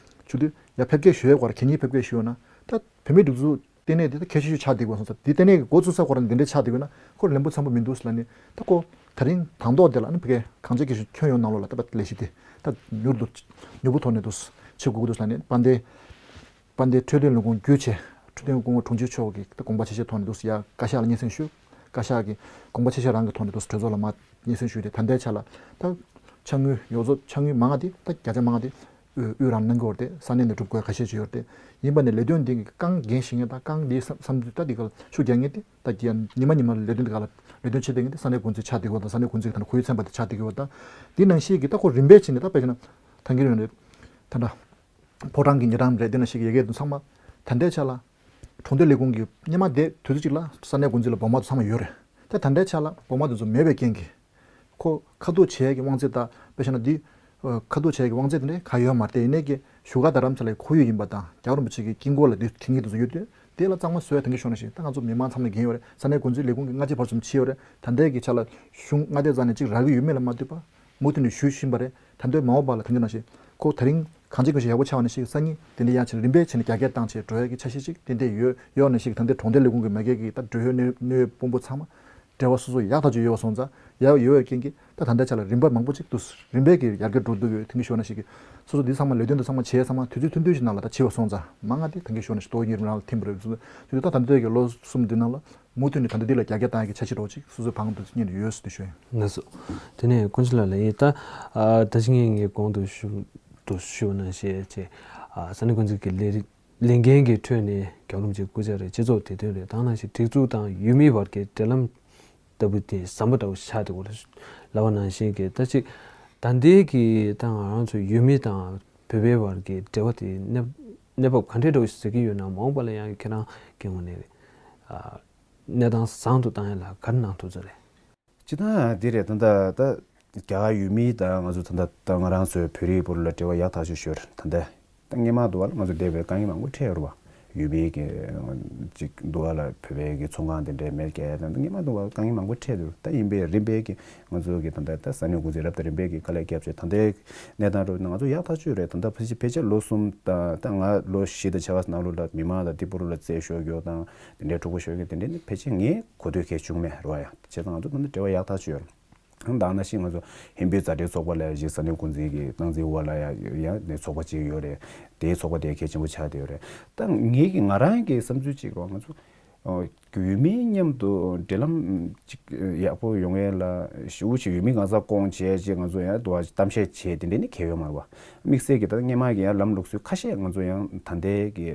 ཆུ་དུས་ཡར་ཕེབས་སྐྱེལ་ཞུ་ཡས་སྐོར་གད་སྙིགས་ཕེབས་སྐྱེལ་ཞུ་ཡས་ན་ད་བོད་མིའི་སྒྲིག་འཛུགས་ལྟེ་གནས་དེ་ད་ཁྱད་ཆོས་ཆགས་བསྡད་དགོས་སོང་ཙང་། དེ་ལྟེ་གནས་ཀྱི་འགོ་ཚུགས་ས་ཁོ་རང་འདི་འདྲ་ཆགས་བསྡད་དགོས་ན་ཁོ་ལེན་པོ་འཚམ་པོ་མི་འདུག་ལབ་ནས། ད་ཁོ་ད་རིང་དང་ཐོག་དེ་ལ་ཨ་ནི་ཕ་གིའི་གངས་ཅན་སྐྱིད་གཤོངས་ཁྱོན་ཡོངས་ནང་ལོགས་ལ་ད་ལྟ་ལས་གཞི་དེ་ད་མྱུར་དུ་མྱུར་པོ་ཐོག་ནས་འདུག་བྱེད་དགོས་ཀྱི་འདུག་ལབ་ནས། དཔལ་ལྡན་དཔལ་ལྡན་འཕྲོད་བསྟེན་ལས་ཁུངས་བརྒྱུད་བྱས་འཕྲོད་བསྟེན་སྐུ་ངོ་དྲུང་ཆེ་མཆོག་གིས་ད་དགོངས་པ་ཆེ་ཆེ་ཐོག་ནས་འདུག་ཡ་བཀའ་ཤག་ལ་སྙན་སེང་ཞུས། བཀའ་ཤག་གིས་དགོངས་པ་ཆེ་ཆེ་རང་གི་ཐོག་ནས་འདུག་གྲོས་ཚོགས་ལ་མར་སྙན་སེང་ཞུས་ཏེ། ད་ལྟའི་ཆ་ལ་ད་ཕྱག་དངུལ་ཡོངས་རྫོགས་ཕྱག་དངུལ་མང་བ་དེ་ད་བརྒྱ་ཆ་མང་བ་དེ་དབུས་དབུས་རང་གནང་གི་ཡོད་རེད། ས་གནས་ནས་སྒྲུབ་དགོས་ཁ་ཤས་ཅིག་ཡོད་རེད། ཡིན་པ་ནས་ལས་དོན་འདི་གི་རྐང་འགན་བཞེས་མཁན་དང་རྐང་འདིའི་བསམ་བསམ་ཚུལ་ད་འདི་ག་ལ་ཤུགས་རྒྱག་མཁན་དེ་ད་རྒྱ་ཉི་མ་ཉི་མ་ལས་དོན་འདི་ག་ལ་ལས་དོན་བྱེད་བསྡད་མཁན་དེ་ས་གནས་འགོ་འཛིན་ཆགས་བསྡད་ཀྱི་ཡོད་དང་། ས་གནས་འགོ་འཛིན་གི་ད་ལྟ་ཁོར་ཡུག་ཚན་པ་དེ་ཆགས་བསྡད་ཀྱི་ཡོད་དང་། འདི་ནང་བཞིན་གྱི་ད་ཁོ་རིམ་པས་བྱས་ནས་ད་དཔེ་བྱས་ན་ཐང་གི་རེད། ད་ལྟ་ཕོ་བྲང་གི་ཉེ་འགྲམ་རེད། འདི་ནང་བཞིན་གྱི་ཡ་གི་དེ་ཚང་མ་ད་ལྟའི་ཆ་ལ་གྲོང་སྡེ་ལས་ཁུངས་ཀྱི་སྔོན་མ་དེ་དུས་ཚོད་ཅིག་ལ་ས་གནས་འགོ་འཛིན་ལ་འབོ་མ་དེ་ཚང་མ་ཡོད་རེད། ད་ད་ལྟའི་ཆ་ལ་འབོ་མ་དེ་ཚོ་མེད་པའི་རྐྱེན་གྱིས། ཁོ་ཁ་ཐུག་བྱེད་ཡས་ཀྱི་དབང་ཚད་དང་། དཔེ་བཞག་ན་འདི་ཨ་ཁ་ཐུག་བྱེད་ཡས་ཀྱི་དབང་ཚད་དེ་འདྲ་གང་ཡོད་མ་རེད། དེ་ཡིན་ནའི་གི་བཞུགས་སྒར་རྡ་རམ་ས་ལའི་ཁོར་ཡུག་ཡིན་པ་དང་རྒྱལ་བ་རིན་པོ་ཆེ་གི་དཀྱིལ་འཁོར་ལ་འདི་གད་སྙིགས་དེ་ཚོ་ཡོད་དུས། དེ་ལ་གཙང་མ་བཟོ་ཡ་ད་གིན་ཞུས་ནང་བཞིན་ད་ང་ཚོ་མི་མང་ཚང་མ་ལ་འགན་ཡོད་རེད། ས་གནས་འགོ་འཛིན་ལས་ཁུངས་ཀྱི་སྔ་རྗེས་བར་གསུམ་ཕྱེ་ཡོད་རེད། ད་ལྟའི་གི་ཆ་ལ་གཞུང་མངའ་སྡེ་རྩ་ནས་གཅིག་རག་གི་ཡོད་མེད་ལ་མ་ལྟོས་པ་མུ་མཐུད་ནས་ཞུ་བཞིན་པ་རེད། ད་ལྟའི་མ་འོངས་པ་ལ་ད་གིན་ནང་བཞིན་ཁོ་ད་རིང་གངས་ཅན་སྐྱིད་གཤོངས་ཡག་པོ་ཆགས་པ་ནང་བཞིན་སང་ཉིན་དེ་འདྲ་ཡང་བྱས་ནས་རིམ་པས་བྱས་ནས་རྒྱ་སྐྱེད་བཏང་བྱས་འགྲོ་ཡ་གི་འཆར་གཞི་ཅིག་ཏན་ཏན་ཡོད་ཡོད་ནང་བཞིན་ད་ལྟའི་གྲོང་སྡེ་ལས་ཁུངས་ཀྱི་མ་སྒེར་གྱི་ད་འགྲུལ་བཞུད་གནོད་གནོད་དཔོན་པོ་ཚང་མ་འབྲེལ་བ་སོ་སོ་ཡག་ཐག་ཆོད་ཡོད་པ་སོང་ཙང་། ཡག་ཡོད་པའི་རྐྱེན་གྱིས་ད་ད་ལྟའི་ཆ་ལ་རིམ་པ་མང་པོ་ཅིག་ཏུ་རིམ་པས་ཀྱིས་ཡར་རྒྱས་འགྲོ་འདུག་ཡོད། ཐེངས་ཤོར་ན་ཞིག་གི་སོ་སོ་འདི་ཚང་མ་ལས་དོན་འདི་ཚང་མ་བྱས་ཚང་མ་དུས་ཚོད་ཐུང་ཐུང་ཞིག་ནང་ལ་ད་བྱས་པ་སོང་ཙང་མང་ང་དེ་ཐེངས་ཤོར་ན་ཞིག་ཏོག་ཉེར་མི་རང་ལ་ཐིམ་པ་རེད། དུས་ད་ད་ལྟའི་གི་ལོ་གསུམ་འདི་ནང་ལ་མུ་མཐུད་ནས་ད་ལྟ་འདི་ལ་རྒྱ་སྐྱེད་བཏང་ཡག་གི་འཆར་གཞི་རོགས་ཅིག་སོ་སོའི་བང་དུ་གཉེར་ནས་ཡོད་ཟེར་དུ་ཞུ་ཡིན། ལགས་སོ། དེ་ནས་དཀོན་མཆོག་ལགས་ལ་ཡིན་ད། ཨ་ད་ཅི་ངས་ངས་གོང་དུ་ཞུ་དུ་ཞུ་ནང་བཞིན་བྱས། ཨ་ས་གནས་འགོ་འཛིན་གྱི་ལས་རིགས། ལས་འགན་གྱི་ཁྲོད་ནས་རྒྱལ་བ་རིན་པོ་ཆེའི་སྐུ་ཕྱྭ་རེད། སྤྱི་ཚོགས་བདེ་དོན་རེད། དེ་ནང་བཞིན་སྒྲིག་འཛུགས་དང་ཡུལ་མིའི་བར་གྱི་འབྲེལ་ལམ་ལྟ་བུ་དེ་ཟམ་པ་འདྲ་བོ་ཆགས་བསྡད་ཡོད་རེད་ལབ་པ་ནང་བཞིན་གྱི་ད་ཅིག་ད་ལྟའི་གི་ད་ང་རང་ཚོ་ཡུལ་མི་དང་བོད་པའི་བར་གྱི་འབྲེལ་བ་དེ་གནས་གནས་བབ་ག་འདྲའི་འདྲ་བོ་ཞིག་ཟེར་གྱི་ཡོད་ན་མ་འོངས་པ་ལ་ཡང་ཁྱེད་རང་གི་ངོས་ནས་ཨ་གནས་སྟངས་བཟང་དུ་བཏང་ཡ་ལ་ག་རེ་གནང་ཐུབ་ཚོད་རེད། སྤྱིར་བཏང་འདི་རེད། ད་ལྟ་ད་རྒྱ་གར་ཡུལ་མི་དང་ང་ཚོ་ད་ལྟ་ད་ང་རང་ཚོའི་བོད་རིགས་བར་ལ་འབྲེལ་བ་ཡག་ཐག་ཆོད་ཤོར། ད་ལྟ་ད་སྔོན་མ་དུ་བ་ལ་ང་ཚོ་འདས་པའི་དཀའ་ངལ་མང་པོ་འཕྲད་ཡོད་རེད་བ། ཡུལ་མིའི་གི་ཅིག་འདུག་ག་ལ་བོད་པའི་གི་ཚོང་ཁང་དེ་འདྲའི་མེད་རྒྱ་ཡ་དང་སྔོན་མ་དུ་བ་དཀའ་ངལ་མང་པོ་འཕྲད་འདུག་ད་ཡིན་པའི་རིམ་པས་གི་ང་ཚོ་གི་ད་ལྟ་ད་ས་གནས་འགོ་འཛིན་རབ་དང་རིམ་པས་གི་དཀའ་ལས་བརྒྱབ་བྱས་ད་ལྟའི་གནས་སྟངས་རུ་ང་ཚོ་ཡག་ཐག་ཆོད་རེད། ད་ལྟ་ཕལ་ཆེར་ཕལ་ཆེར་ལོ་གསུམ་དང་ད་ང་ལོ་བཞི་དང་ཕྱེད་ཀ་ནང་ལོགས་ལ་མི་མང་དང་དེ་བར་ལ་རྩོད་ཤོར་རྒྱུ་དང་དེ་འདྲའི་འཁྲུག་པ་ཤོར་རྒྱུ་དེ་འདྲའི་ནི་ཕལ་ཆེར་ངས་གོ་ཐོས་གལ་བྱུང་མེད་རེད་བ། ཡ་བྱས་ཙང་ང་ཚོ་ད་ལྟ་འབྲེལ་བ་ཡག་ཐག་ཆོད་ཡོད། ད་ནང་བཞིན་ང་ཚོ་ཧིན་བོད་མཛའ་འབྲེལ་ཚོགས་པ་ལ་ཡང་ཞིག་ས་གནས་འགོ་འཛིན་གྱི་སྟངས་འཛིན་འོག་ལ་ཡང་ཡང་ནས་ཚོགས་པ་གཅིག་ཡོད་རེད། དེའི་ཚོགས་པ་དེ་གལ་ཆེན་པོ་ཆགས་བསྡད་ཡོད་རེད། ད་ངེད་ཀྱི་ང་རང་གི་བསམ་ཚུལ་གཅིག་རོགས་ང་ཚོ་ཡུལ་མི་མཉམ་དུ་འབྲེལ་ལམ་གཅིག་ཡག་པོ་ཡོང་ཡས་ལ་ཞུ་ཞུ་ཡུལ་མི་གང་ཟག་སྐོང་བྱས་ཅིག་ང་ཚོ་ཡང་དུ་བ་གཏམ་བཤད་བྱས་དེ་འདྲས་ནི་གལ་ཡོད་མ་རེད་བ། དམིགས་བསལ་གྱི་ད་སྔས་མ་གི་ཡང་ལམ་ལུགས་སྲོལ་ཁ་ཤས་ང་ཚོ་ཡང་ད་ལྟའི་གི་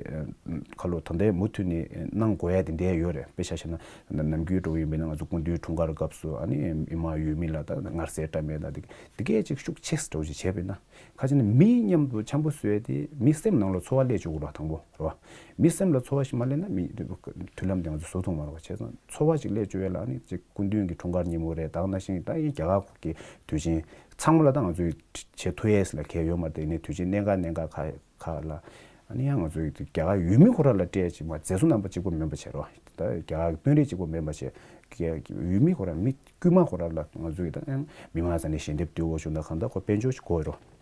ཁ་ལོ་ད་ལྟའི་མུ་མཐུད་ནས་གནང་དགོས་ཡ་དེ་འདྲས་ཡོད་རེད། དཔེ་ཆ་བཞག་ན་ནམ་རྒྱུན་འགྲོ་གི་ཡིན་པས་ན་ང་ཚོ་སྐུ་མདུན་འཁྲུངས་སྐར་སྐབས་སུ་ཨ་ནི་མི་མང་ཡུལ་མི་ལ་ད་མངར་ཟས་བཀྲམ་ཡས་ད་དེ་དེ་གས་ཅིག་ཤུགས་ཆེ་འགྲོ་ཞིག་བྱས་པས་ན། ཁ་ཅིག་ནི་མི་མཉམ་དུ་འཆམ་པོ་བཟོས་ཏེ་མི་སེམས་ནང་ལ་ཚོར་བ་སླེབས་བཅུག་དགོས་ར། དང་པོ་རེད་བ། མི་སེམས་ལ་ཚོར་བ་ཞིག་མ་སླེབས་ན་མི་མཐུན་ལམ་དེ་ང་ཚོ་བཟོ་ཐུབ་མ་རེད་བ། བྱས་ཙང་ཚོར་བ་ཞིག་སླེབས་བཅུག་ཡས་ལ་ནི་ཅིག་སྐུ་མདུན་གྱི་འཁྲུངས་སྐར་ཉིན་མོ་རེད། ད་ག་ནང་བཞིན་ད་ཡིན་རྒྱ་གར་གྱི་དུས་ཆེན་ཚང་མ་ལ་ད་ང་ཚོས་བྱེད་ཐུབ་ཡས་ལ་གལ་ཡོད་མ་རེད། དེ་ནི་དུས་ཆེན་གནད་འགག་གནད་འགག་ཁག་ཁག་ལ་ཨ་ནི་ཡང་ང་ཚོས་རྒྱ་གར་ཡུལ་མི་ཁོ་ར་ལ་སྤྲད་ཅིག་མ་མཛད་སྒོ་རྣམ་པ་གཅིག་པོ་མིན་པ་བྱས་རོགས། ད་རྒྱ་གར་གྱི་དཔོན་རིགས་གཅིག་པོ་མིན་པ་བྱས་ཡུལ་མི་ཁོ་ར་མི་དཀྱུས་མ་ཁོ་ར་ལ་ང་ཚོས་ད་མི་མང་ས་ནས་ཞལ་འདེབས་བསྡུ་དགོས་བྱུང་ན་གང་ལྟར་ཁོ་དཔལ་འབྱོར་ཞིག་དགོས་རོགས།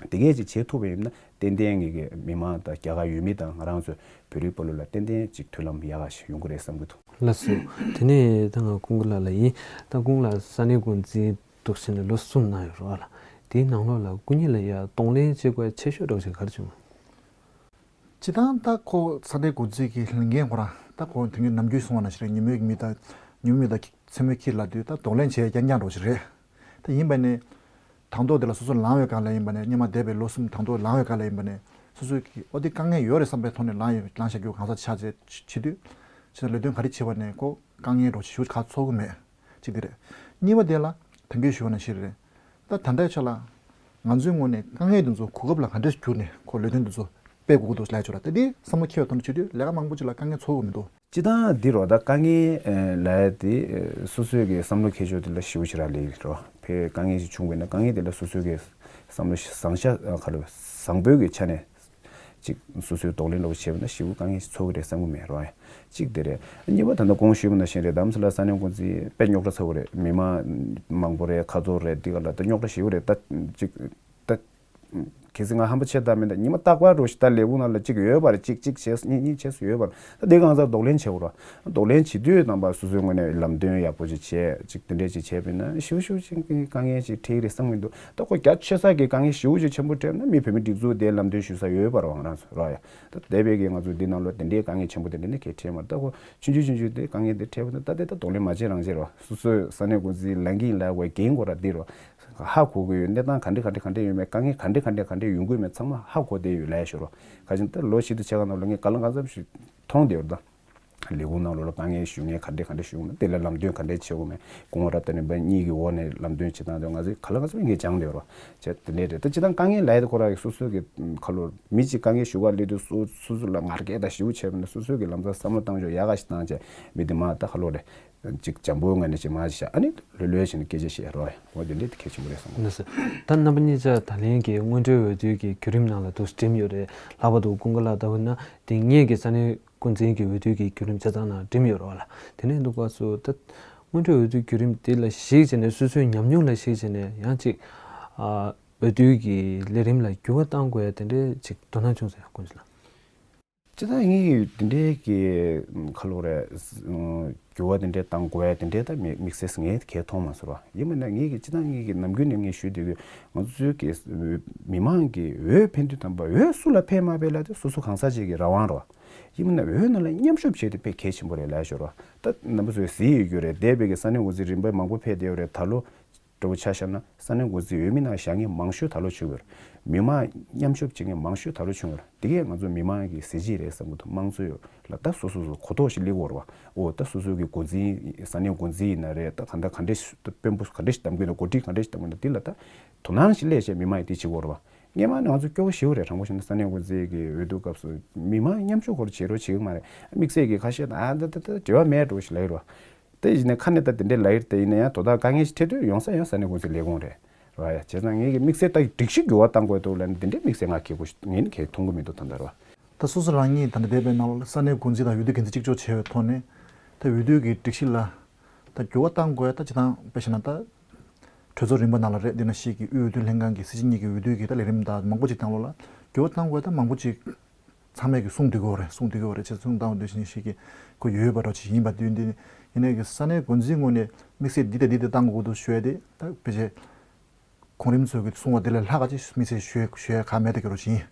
དེ་གས་ཅིག་བྱེད་ཐུབ་པ་ཡིན་ན་ཏན་ཏན་ངེད་ཀྱི་མི་མང་དང་རྒྱ་གར་ཡུལ་མི་དང་ང་རང་ཚོའི་བོད་རིགས་སྤོ་ལོ་ལ་ཏན་ཏན་ཅིག་མཐུན་ལམ་ཡག་ག་ཞིག་ཡོང་གི་རེད་བསམ་གྱི་འདུག་ལགས་སོ། དེ་ནས་ད་ང་ཀུན་དགའ་ལགས་ལ་ཡིན། ད་ཀུན་དགའ་ལགས་ས་གནས་འགོ་འཛིན་འདུག་ཟེར་ནས་ལོ་གསུམ་གནང་ཡོད་རེད་བ་ལ། དེའི་ནང་ལོགས་ལ་སྐུ་ཉིད་ལ་ཡ་གདོང་ལེན་བྱེད་དགོས་ཆེ་ཤོས་འདྲ་བོ་ཞིག་ག་རེ་བྱུང་། སྤྱི་བཏང་ད་ཁོ་ས་གནས་འགོ་འཛིན་གྱི་ལས་འགན་ཁོ་རང་ད་ཁོ་དེ་ཉིད་ནམ་རྒྱུན་གསུང་བ་ནང་བཞིན་རེད། ཉིན་མོའི་མི་དང་ཉིན་མོའི་མི་དང་མཚན་མོའི་ཁྱི་ལབ་དུས་ད་གདོང་ལེན་བྱེད་རྐྱང་རྐྱང་འདྲ་བོ་ཞིག་རེད། ད་ཡིན་པ་ནི། དང་ཐོག་དེ་ལ་སོ་སོ་ལངས་ཡོད་ག་ལ་ཡིན་པ་ནས་སྔོན་མ་འདས་པའི་ལོ་གསུམ་དང་ཐོག་ལངས་ཡོད་ག་ལ་ཡིན་པ་ནས་སོ་སོའི་གི་ཨོ་དེ་དཀའ་ངལ་ཡོད་རེད་བསམ་པའི་ཐོག་ནས་ལངས་ཡོད་ལངས་བཞག་རྒྱུ་གང་ཟག་ཆགས་བྱས་བྱེད་དུས་ཕྱིར་ལས་དོན་ག་རེ་བྱེད་པ་ནས་ཁོ་དཀའ་ངལ་འགྲོ་ཞུ་ག་ཚོར་གི་མེད་ཅིག་དེ་རེད། གཉིས་པ་དེ་ལ་ད་གིན་ཞུ་བ་ནང་བཞིན་རེད། ད་ད་ལྟའི་ཆ་ལ་ང་ཚོའི་ངོས་ནས་དཀའ་ངལ་དེ་ཚོ་གོ་སྐབས་ལ་ག་འདྲས་བསྒྱུར་ནས་ཁོ་ལས་དོན་དེ་ཚོ་སྤེལ་དགོས་ཀྱི་འདུག་ལབ་ཆོག་ར། ད་དེ་བསམ་བློ་འཁྱེར་བའི་ཐོག་ནས་བྱེད་དུས་ལས་ཀ་མང་པོ་ཅིག་ལ་དཀའ་ངལ་ཚོར་གི་མི་འདུག་སྤྱི་བཏང་འདི་རོ་ད་དཀའ་ངལ་ལ་དེ་སོ་སོའི་གི་བསམ་བློ་འཁྱེར་ཕྱོགས་དེ་ལ་ཞེ་པོ་ཞེ་དྲག་ལས་ཀྱི་རོ། ཕའི་དཀའ་ངལ་ཞིག་བྱུང་བས་ན་དཀའ་ངལ་དེ་ལ་སོ་སོའི་གི་བསམ་བློ་བཟང་ཤ་ཁ་ལོ་བཟང་པོའི་གི་ཆ་ནས་ཅིག་སོ་སོའི་གདོང་ལེན་ལོག་བྱས་པ་ན་ཞེ་པོ་དཀའ་ངལ་ཞིག་ཚོར་གི་རེད་བསམ་གི་མེད་རོ། གཅིག་དེ་རེད། གཉིས་པ་ད་ལྟ་གོང་ཞུས་པ་ནང་བཞིན་རེད། དམ་ས་ལ་ས་གནས་འགོ་འཛིན་དཔེ་རྙོག་དྲ་ཚ་བོ་རེད། མི་མང་མང་པོ་རེད། ཁ་ཐོར་རེད། འདི་ག་ལ་ད་རྙོག་དྲ་ཞེ་པོ་རེད། ད་ཅིག་ད། གལ་སྲིད་ང་ཧམ་པ་ཆེ་ད་མིན་ད་ཉི་མ་རྟག་པར་རོ་ཞིག་ད་ལས་ཁུངས་ནང་ལ་གཅིག་ཡོད་པར་གཅིག་གཅིག་བྱས་གཉིས་གཉིས་བྱས་སུ་ཡོད་པར་ད་དེ་གང་ཟག་གདོང་ལེན་བྱེད་དགོས་ར། གདོང་ལེན་བྱེད་དུས་རྣམ་པ་སོ་སོའི་ངོས་ནས་ལམ་སྟོན་ཡག་པོ་ཅིག་བྱས་ཅིག་དེ་འདྲས་ཅིག་བྱས་པས་ན་ཞུ་ཞུ་ཅིག་གི་དཀའ་ངལ་ཅིག་འཕྲད་རེད་བསམ་གྱི་འདུག་ད་ཁོ་རྒྱ་ཆེ་ས་གི་དཀའ་ངལ་ཞེ་པོ་ཅིག་ཆེན་པོ་འཕྲད་ན་མི་བོད་མི་སྒྲིག་འཛུགས་དེའི་ལམ་སྟོན་ཞུ་ས་ཡོད་པར་བ་ང་རང་ཚོ་ར་ཡ། ད་འདས་པའི་གི་ང་ཚོ་འདི་ནང་ལོ་དེ་འདྲའི་དཀའ་ངལ་ཆེན་པོ་དེ་འདྲ་ནི་གལ་འཕྲད་མ་རེད། ད་ཁོ་ཆུང་ཆུང་ཆུང་ཆུང་དེ་དཀའ་ངལ་དེ་འཕྲད་པ་ན་ད་དེ་ད་གདོང་ལེན་མ་བྱེད་རང་བྱེད་ར་བ། སོ་སོའི་ས་གནས་འགོ་འཛིན་ལངས་ཀྱིན་ལ་བའི་འགན་ཁོ་ར་འདི་ར་བ། ཧ་གོ་གི་ཡོད། གནས་སྟངས་ག་འདྲ་ག་འདྲ་ག་འདྲ་ཡོད་མེད། དཀའ་ངལ་ག་འདྲ་ག་འདྲ་ག་འདྲ་ཡོང་གི་ཡོད་མེད་ཚང་མ་ཧ་གོ་བསྡད་ཡོད་ལབ་ཡ་ཤོར་བ། ག་ཅིན་ད་ལོ་ཕྱེད་དུ་ཕྱེད་ཀ་ནང་ལ་ངས་ག་ལ་གང་འཚམ་ཞིག་མཐོང་བསྡད་ཡོད་ད། ལས་ཁུངས་ནང་ལོགས་ལ་དཀའ་ངལ་ཞུ་མཁན་ག་འདྲ་ག་འདྲ་ཞུ་གི་མེད། དེ་ལ་ལམ་སྟོན་ག་འདྲ་བྱེད་དགོས་མེད། གོང་རབ་ཏུ་ནས་པ་གཉིས་ཀྱི་འོག་ནས་ལམ་སྟོན་བྱེད་སྟངས་དེ་ང་ཚོས་ག་ལ་གང་འཚམ་ངས་སྦྱངས་བསྡད་ཡོད་ར་བ། བྱས་དེ་འདྲ་རེད། ད་སྤྱིར་བཏང་དཀའ་ངལ་ལབ་ཡ་དེ་ཁོ་རང་གི་སོ་སོ་གི་ཁ་ལོ་མི་གཅིག་དཀའ་ངལ་ཞུ་ག་སླེབས་དུས་སོ་སོ་སོ་ལ་ངར་སྐད་དང་ཞེ་པོ་བྱས་པ་ན་སོ་སོ་གི་ལམ་སང་བསམ་བློ་བཏང་ཕྱོགས་ཡག་ག་ཞིག་བཏང་བྱས་མི་དེ་མ་ད་ཁ་ལོ་རེད། ཅིག་འཇམ་པོའི་ངང་ནས་ཅིག་མ་ཅིག་བྱ། ཨ་ནི་ལྷོད་ལྷོད་བྱས་ནས་སྐད་ཆ་བཤད་རོགས་ཡ། འོ་དེ་འདྲས་དེ་གལ་ཆེན་པོ་རེད་བསམ་གི། ལགས་སོ། ད་རྣམ་པ་གཉིས་ཆ་ད་ལན་གྱི་སྔོན་འགྲོའི་འོས་བསྡུ་གི་བརྒྱུད་རིམ་ནང་ལ་འདུག་འགྲིམས་ཡོད་རེད། ལྷག་པར་དུ་ཀུན་དགའ་ལགས་ལྟ་བུ་ན་དེ་སྔོན་གྱི་ས་གནས་འགོ་འཛིན་གྱི་འོས་བསྡུ་གི་བརྒྱུད་རིམ་བྱས་ཙང་ནང་འགྲིམས་ཡོད་རེད་བ་ལ། དེ་ནས་འདུག་ག་སུ་ད་སྔོན་འགྲོའི་འོས་བསྡུ་བརྒྱུད་རིམ་དེ་ལ་གཞིགས་བྱས་ནས་སོ་སོའི་ཉམས་མྱོང་ལ་གཞིགས་བྱས་ནས་ཡང་ཅིག་ཨ་འོས་བསྡུ་གི་ལས་རིམ་ལ་འགྱུར་བ་གཏང་དགོས་ཡ་དེ་འདྲས་ཅིག་དོ་སྣང་བྱུང་ཟེར་ཀུན་གཞི་ལགས། སྤྱིར་བཏང་ངས་དེ་འདྲའི་གི་ཁ་ལོ་རེད། འགྱུར་བ་དེ་འདྲའི་བཏང་དགོས་ཡ་དེ་འདྲའི་ད་དམིགས་དམིགས་བསལ་ངས་གལ་མཐོང་མ་སོང་ར། ཡིན་མིན་ན་ངས་གི་སྤྱིར་བཏང་ངས་གི་ནམ་རྒྱུན་ནས་ངས་ཞུས་བསྡད་གི་ང་ཚོའི་གི་མི་མང་གི་འོས་འཕེན་དུས་དམ་པ་འོས་སུ་ལ་འཕེན་མ་འཕེན་ལ་དེ་སོ་སོ་གང་ཟག་ཅིག་གི་རང་དབང་ར། ཡིན་མིན་ན་འོས་ནང་ལ་མཉམ་ཞུགས་བྱས་ཏེ་དཔེ་གལ་ཆེན་པོ་རེད་ལབ་ཞོར་ར། ད་རྣམ་པ་ཚོས་གཟིགས་ཡོད་རྒྱུ་རེད། འདས་པའི་གི་ས་གནས་འགོ་འཛིན་རིམ་པ་མང་པོ་ཕེབས་བསྡད་ཡོད་རེད། ད་ལོ། འདྲ་བོ་ཆ་བཞག་ན་ས་གནས་འགོ་འཛིན་འོས་མི་ནང་བཞག་མཁན་མང་ཤོས་ད་ལོ་བྱུང་ཡོད་རེད། མི་མང་མཉམ་ཞུགས་བྱེད་མཁན་མང་ཤོས་ད་ལོ་བྱུང་ཡོད་རེད། དེ་གས་ང་ཚོ་མི་མང་གི་གཟི་བརྗིད་རེད་བསམ་གྱི་འདུག་དམངས་གཙོའི་ལ་ད་སོ་སོ་སོ་གོ་རྟོགས་ཤིག་སླེབས་ཡོད་རེད་བ། འོ་ད་སོ་སོ་གི་འགོ་འཛིན་ས་གནས་འགོ་འཛིན་ཡིན་ན་རེད། ད་ག་འདྲ་ག་འདྲ་ཞིག་དཔོན་པོ་ག་འདྲ་ཞིག་བདམས་དགོས་ན་འགོ་ཁྲིད་ག་འདྲ་ཞིག་བདམས་དགོས་ན་དེ་ལ་ད་དོ་སྣང་ཞིག་སླེབས་བྱས་མི་མང་ཡིས་དེ་བྱེད་ཀྱི་ཡོད་རེད་བ། སྔས་མ་ནས་ང་ཚོ་སྐྱོ་བོ་ཞེ་པོ་རེད། དྲང་པོ་བཤད་ན་ས་གནས་འགོ་འཛིན་གྱི་འོས་བསྡུ་སྐབས་སུ་མི་མང་མཉམ་ཞུགས་སྐོར་བྱེད་རོགས་བྱེད་ཀྱི་མ་རེད། དམིགས་བསལ་གྱི་ཁ་ཤས་ད་ཨ་ད་ད་ད་འབྲེལ་བ་མེད་འགྲོ་ཞིག་ལབ་ཡོད་རེད་བ། དེ་ཡིན་ནའི་ཁ་ནས་ད་དེ་འདྲས་ལབ་ཡོད་དེ་ཡིན་ན་ཡང་དོ་བདག་དཀའ་ངལ་ཞིག་འཕྲད་དུས་ཡོང་ས་ཡང་ས་གནས་འགོ་འཛིན་ལས་ཁུངས་རེད་ར་ཡ། བྱས་ཙང་ངེད་ཀྱི་དམིགས་བསལ་ད་སྒྲིག་གཞི་འགྱུར་བ་གཏང་དགོས་འདུག་ལབ་ནས་དེ་འདྲས་དམིགས་བསལ་ང་གལ་པོ་ཞིག་ངས་ནི་གལ་མཐོང་གི་མི་འདུག་ད་ལྟ་ར། ད་སོ་སོ་རང་ཉིད་ད་ལྟ་འདས་པའི་ནང་ལ་ས་གནས་འགོ་འཛིན་དང་འོས་བསྡུ་འགན་འཛིན་གཅིག་ལྕོགས་བྱས་པའི་ཐོག་ནས་ད་འོས་བསྡུ་གི་སྒྲིག་གཞི་ལ་ད་འགྱུར་བ་གཏང་དགོས་ད་སྤྱིར་བཏང་དཔེ་བཞག་ན་ད་གྲོས་ཚོགས་རིམ་པ་ནང་ལ་རེད། འདི་ན་ཞིག་གི་དབུས་འོས་བསྡུ་ལྷན་ཁང་གི་སྲིད་སྤྱི་གཉིས་ཀྱི་འོས་བསྡུ་གི་ད་ལས་རིམ་དང་མང་པོ་ཅིག་བཏང་ལོ་ལ་འགྱུར་བ་གཏང་དགོས་ད་མང་པོ་ཅིག་ཚང་མས་ཀྱི་གསུང་འདུག་གོ་རེད། གསུང་འདུག་གོ་རེད། ཅེས་གསུང་བཏང་བ་འདུག་བཞིན་ཞིག་གི་ཁོ་ཡོད་པ་འདྲ་ཅིག་ཡིན་པ་དུས་འདི་ ཡིན་ནའི་གི་ས་གནས་འགོ་འཛིན་ངོས་ནས་དམིགས་བསལ་འདི་དང་འདི་དེ་བཏང་དགོས་འདུག་ཞུ་ཡ་དེ་ད་ཕལ་ཆེར་གོང་རིམ་ཚོས་གི་གསུང་བ་དེ་ལས་ལྷག་ག་ཅིག་དམིགས་བསལ་ཞུ་ཡ་ཞུ་ཡ་གང་མེད་དེ་གི་རོ་བཞིན།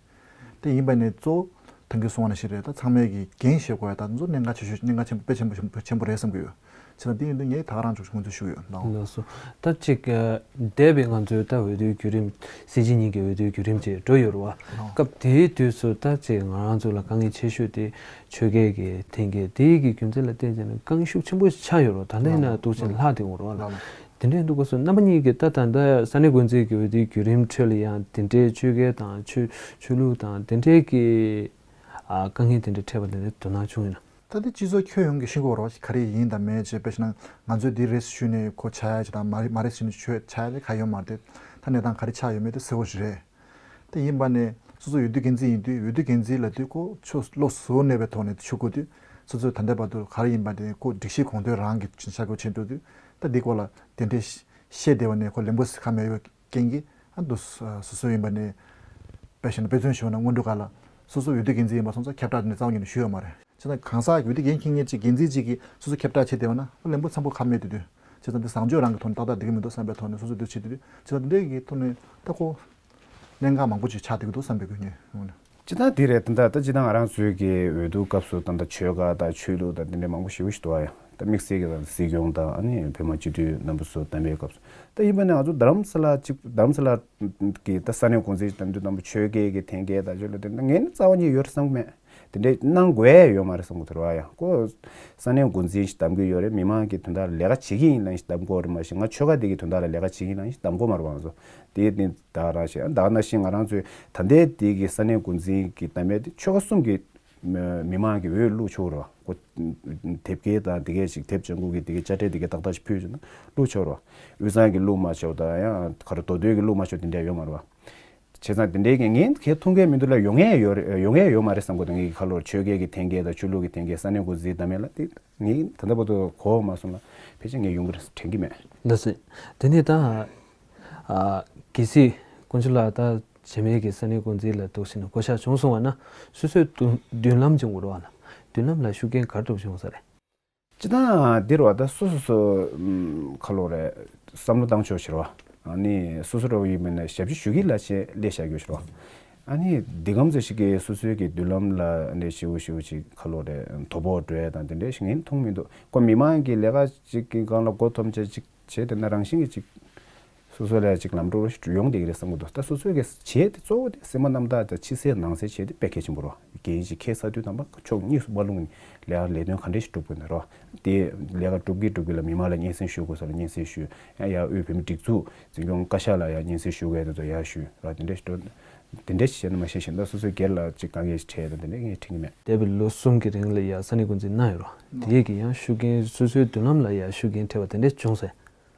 དེ་ཡིན་པ་ནི་གཙོ་བོ་ད་གིན་གསུང་བ་ནང་བཞིན་རེད། ད་ཚང་མས་གི་འགན་བཞེས་དགོས་ཡ་ད་ཚོ་གནད་འགག་ཆེ་ཤོས་གནད་འགག་ཆེན་པོ་དཔེ་ཆེན་པོ་ཆེན་པོ་ཆེན་པོ་རེད་བསམ་གི་ཡོད། བྱས་ན་དེ་ཡིན་དུས་ངས་ད་ག་རང་ཚོ་ཞུ་ཚོད་ཞུ་གི་ཡོད་ལགས། ལགས་སོ། ད་ཅིག་ཨ། འདས་པའི་ང་ཚོའི་ད་འོས་བསྡུའི་བརྒྱུད་རིམ་སྲིད་སྤྱི་གཉིས་ཀྱི་འོས་བསྡུའི་བརྒྱུད་རིམ་ཅིག་འགྲོ་ཡོད་རེད་བ། ལགས། སྐབས་དེའི་དུས་སུ་ད་ཅིག་ང་རང་ཚོ་ལ་དཀའ་ངལ་ཆེ་ཤོས་དེ་ཆོལ་ཁའི་གི་འཐེན་འཁྱེར་དེའི་གི་རྒྱུ་མཚན་ལ་བརྟེན་བྱས་ནས་དཀའ་ངལ་ཤུགས་ཆེན་པོ་ཞིག་ཆགས་ཡོད་རེད་བ། ད་ལྟ་ཡིན་ན་ལགས། འདུག་ཅིག་ལྷག་བསྡད་ཡོད་རེད་བ། ལགས། དེ་འདྲའི་འདུག་སྐབས་སུ་རྣམ་པ་གཉིས་ཀྱིས་ད་ད་ལྟ་ས་གནས་འགོ་འཛིན་གྱི་འོས་བསྡུའི་བརྒྱུད་རིམ་ཁྲོད་ལ་ཡང་དེ་འདྲའི་ཆོལ་ཁའི་དང་ཆོས་ཆོས་ལུགས་དང་དེ་འདྲའི་གི་ཨ། དཀའ་ངལ་དེ་འདྲ་འཕྲད་པ་དེ་འདྲའི་དོ་སྣང་བྱུང་ཡོད་ན། ད་ལྟ་སྤྱི་ཚོགས་ཁྱོན་ཡོངས་ཀྱིས་ཤེས་ཀྱི་ཡོད་རེད་བ། ག་རེ་ཡིན་དང་མིན་བྱས། དཔེ་བཞག་ན་ང་ཚོས་འདི་རེད་ཞུས་ནས་ཁོ་ཆགས་ཡ་ཅིག་དང་། མ་རེད་མ་རེད་ཞུས་ནས་ཆོས་ཆགས་ཡ་ཅིག་གང་ཡོད་མ་རེད་དེ། ད་གནས་སྟངས་ག་རེ་ཆགས་ཡོད་མེད་དེ་གསལ་བོ་ཞིག་རེད། དེ་ཡིན་པ་ནས་སོ་སོ་འོས་བསྡུ་འགན་འཛིན་ཡིན་དུས་འོས་བསྡུ་འགན་འཛིན་ལབ་དུས་ཁོ་ཆོས་བློ་གཟུ་བོ་གནས་པའི་ཐོག་ནས་ཞུ་དགོས་དུས། སོ་སོས་ད་ལྟའི་བར་དུ་ག་རེ་ཡིན་པ་དེ་ཁོ་སྒྲིག་གཞི་གོང་དོན་རང་གི་ཆ་བགོས་བྱས་འགྲོ་དུས། ད་འདི་སྐོར་ལ་དེ་འདྲའི་བཤད་བསྡད་པ་ནས་ཁོ་ལན་པོ་ཟེར་ཁ་མེད་པའི་རྐྱེན་གྱིས། ཨ། འདུག་སོ་སོ་ཡིན་པ་ནས་དཔེ་བཞག་ན་དཔེ་མཚོན་ཞུས་ན་སྔོན་འགྲོ་སྒང་ལ་སོ་སོ་འོས་བསྡུ་འགན་འཛིན་ཡིན་པ་སོང་ཙང་ཁྱབ་བསྒྲགས་དེ་འདྲ་རྩ་བ་ཉིད་ནས་ཞུས་ཡོད་མ་རེད། བྱས་ཙང་གང་ཟག་གི་འོས་བསྡུ་འགན་འཁྱེར་མཁན་གཅིག་འགན་འཛིན་གཅིག་གིས་སོ་སོ་ཁྱབ་བསྒྲགས་བྱས་བསྡད་པ་ན་ལན་པོ་འཚམ་པོ་ཁ་མེད་དུ་འདུག་བྱས་ཙང་འདི་བཟང་སྤྱོད་རང་གི་ཐོག་ནས་ཏག་ཏག་བསྡད་ཀྱི་མི་འདུག་བསམ་པའི་ཐོག་ནས་སོ་སོས་འདི་བྱེད་དུས། བྱས་ཙང་འདི་འདྲའི་གི་ཐོག་ནས་ད་ཁོ་གནད་འགག་མང་པོ་ཅིག་ཆགས་བསྡད་ཀྱི་འདུག་བསམ་པའི་དགོས་ངེས་ཡོང་གི་འདུག་སྤྱིར་བཏང་འདི་རེད། ད་ལྟ་ད་སྤྱིར་བཏང་ང་རང་ཚོའི་གི་འོས་བསྡུ་སྐབས་སུ་ད་ལྟ་ཆོལ་ཁ་དང་ཆོས་ལུགས་དང་འདི་འདྲའི་མང་པོ་ཞེ་པོ་ཞིག་འདུག་ཨ་ཡ། ད་དམིགས་བསལ་གྱི་ད་སྲིད་སྐྱོང་དང་ཨ་ནི་བོད་མི་སྤྱི་འཐུས་རྣམ་པ་ཚོ་བདམས་པའི་སྐབས་སུ། ད་ཡིན་པ་ནི་ང་ཚོ་རྡ་རམ་ས་ལ་གཅིག་རྡ་རམ་ས་ལ་གི་ད་ས་གནས་འགོ་འཛིན་བདམས་དུས་ཙམ་པ་ཆོལ་ཁའི་གི་འཐེན་འཁྱེར་དང་ཆོས་ལུགས་དེ་འདྲ་ངས་ནི་རྩ་བ་ཉིད་ཡོད་རེད་བསམ་གི་མེད། དེ་འདྲའི་གནང་དགོས་ཡ་ཡོད་མ་རེད་བསམ་གི་འདུག་ར་ཡ། ཁོ་ས་གནས་འགོ་འཛིན་ཞིག་གདམ་གི་ཡོད་རེད། མི་མང་གི་དོན་དག་ལ་ལས་ཀ་བྱེད་ཀྱི་ཡིན་ལབ་ཞིག་གདམ་གི་ཡོད་རེད་མ་གཞི། ང་ཆོལ་ཁ་དེ་གི་དོན་དག་ལ་ལས་ཀ་བྱེད་ཀྱི་ཡིན་ལབ་ཞིག་གདམ་གི་ཡོད་མ་རེད་བ། ང་ཚོ་དེ་ནི་ད་ག་རང་ཞིག་ད་ག་ནང་བཞིན་ང་རང་ཚོའི་ད་ལྟའི་དེ་གི་ས་གནས་འགོ་འཛིན་གྱི་གདམ་ཡ་དེ་ཆོལ་ཁ་གསུམ་གྱི་མི་མང་གི་འོས་བླུགས་ཆོག་རེད་བ། ཁོ་དེབ་སྐྱེལ་དང་དེ་གས་ཞིག་དེབ་ལྗང་གུ་གི་དེ་གས་དཔྱ་ཁྲལ་དེ་གས་ཏག་ཏག་ཞིག་ཕུལ་བྱུང་ན་བླུགས་ཆོག་རེད་བ། དབུས་གཙང་གི་བླུགས་མ་ཆོག་དང་ཡང་ག་རེ་མདོ་སྟོད་ཀྱི་བླུགས་མ་ཆོག་དེ་འདྲ་ཡོད་མ་རེད་བ། བྱས་ཙང་དེ་འདྲའི་གི་ངས་གལ་མཐོང་གི་མི་འདུག་ལ། ཡོང་ངེས་ཡོད་རེད། ཡོང་ངེས་ཡོད་མ་རེད་བསམ་གི་འདུག་ངེད་ཀྱི་ཁ་ལོར་ཆོལ་ཁའི་གི་འཐེན་འཁྱེར་དང་ཆོས་ལུགས་ཀྱི་འཐེན་འཁྱེར་ས་གནས་འགོ་འཛིན་གདམ་ཡ་ལ་དེ་ངས་ད་ལྟ་བར་དུ་གོ་བ་མ་སོང་ལ། ཕལ་ཆེར་ངས་ཡོང་གི་རེད་དྲན་གི་མེད། ལགས་སོ། དེ་ནས་ད་ཨ་གལ་སྲིད་དཀོན་མཆོག་ལགས་ད་རྗེས་མའི་གི་ས་གནས་འགོ་འཛིན་ལ་འདུག་ཟེར་ནས་བསྐོ་བཞག་བྱུང་སོང་བ་ན་སོ་སོའི་མདུན་མདུན་ལམ་སྦྱོང་དགོས་རེད་བ་ལ། མདུན་ལམ་ལ་ཤུགས་རྐྱེན་ག་རེ་འདྲ་བྱུང་ས་རེད། སྤྱིར་བཏང་འདིར་བ་ད་སོ་སོ་སོ་ཁ་ལོ་རེད། བསམ་བློ་བཏང་ཕྱོགས་ཕྱིར་བ། ཨ་ནི་སོ་སོ་ར་བ་ཡིན་མིན་ན་ཞབས་ཕྱི་ཞུ་གི་ལ་ཆེད་སླེབས་བཞག་རྒྱུ་ཕྱིར་བ། ཨ་ནི་འདི་གམ་ཚོད་ཞིག་གིས་སོ་སོའི་གི་མདུན་ལམ་ལ་འདྲེ་ཞིའུ་ཞིའུ་ཅིག་ཁ་ལོ་རེད། དོ་ཕོག་འགྲོ་ཡ་དང་དེ་འདྲ་ཞིག་ངས་མཐོང་མི་འདུག་ཁོ་མི་མང་གི་ལས་ཀ་ཅིག་གི་སྒང་ལ་མགོ་འཐོམ་བྱས་ཅིག་བྱས་དེ་ན་རང་བཞིན་གྱི་ཅིག་སོ་སོ་ལ་ཅིག་ལམ་འགྲོ་ཞིག་ཡོང་བསྡད་ཀྱི་རེད་བསམ་གྱི་འདུག་ད་སོ་སོའི་གི་བྱས་དེ་གཙོ་བོ་དེ་སེམས་པ་རྣམ་དག་དང་ཕྱི་གསལ་ནང་གསལ་བྱས་དེ་དཔེ་གལ་ཆེན་པོ་རེད། རྒན་ཞིག་ཁྱད་མཚར་དུས་ཙམ་པ་ཕྱོགས་གཉིས་སུ་མ་ལྷུང་ནས་ལས་ཀ་ལས་དོན་ག་འདྲ་ཞིག་སྒྲུབ་དགོས་ན་རེད། དེ་ལས་ཀ་སྒྲུབ་ཀྱི་སྒྲུབ་ཀྱི་ལ་མི་མང་ལ་སྙན་སེང་ཞུ་དགོས་ས་ལ་སྙན་སེང་ཞུ། ཡང་ཡར་དབུས་བོད་མི་སྒྲིག་འཛུགས་འཛིན་སྐྱོང་བཀའ་ཤག་ལ་ཡང་སྙན་སེང་ཞུ་དགོས་དེ་ཚོ་ཡར་ཞུ་ར། དེ་འདྲ་ཞིག་འགྲོ། དེ་འདྲ་ཞིག་བྱས་ན་མ་ཤེས་ཤིང་ད་སོ་སོའི་སྒེར་ལ་ཅིག་དཀའ་ངལ་ཞིག་འཕྲད་དང་དེ་འདྲ་ངས་དྲན་གྱི་མེད། འདས་པའི་ལོ་གསུམ་གྱི་རིང་ལ་ཡ་ས་གནས་འགོ་འཛིན་གནང་ཡོད་རོ། དེ་ཡས་ཀྱི་ཡང་ཤུགས་རྐྱེན་སོ་སོའི་མདུན་ལམ་ལ་ཡ་ཤུགས་རྐྱེན་འཕྲད་པ་དེ་འདྲ་བྱུང་སོང་།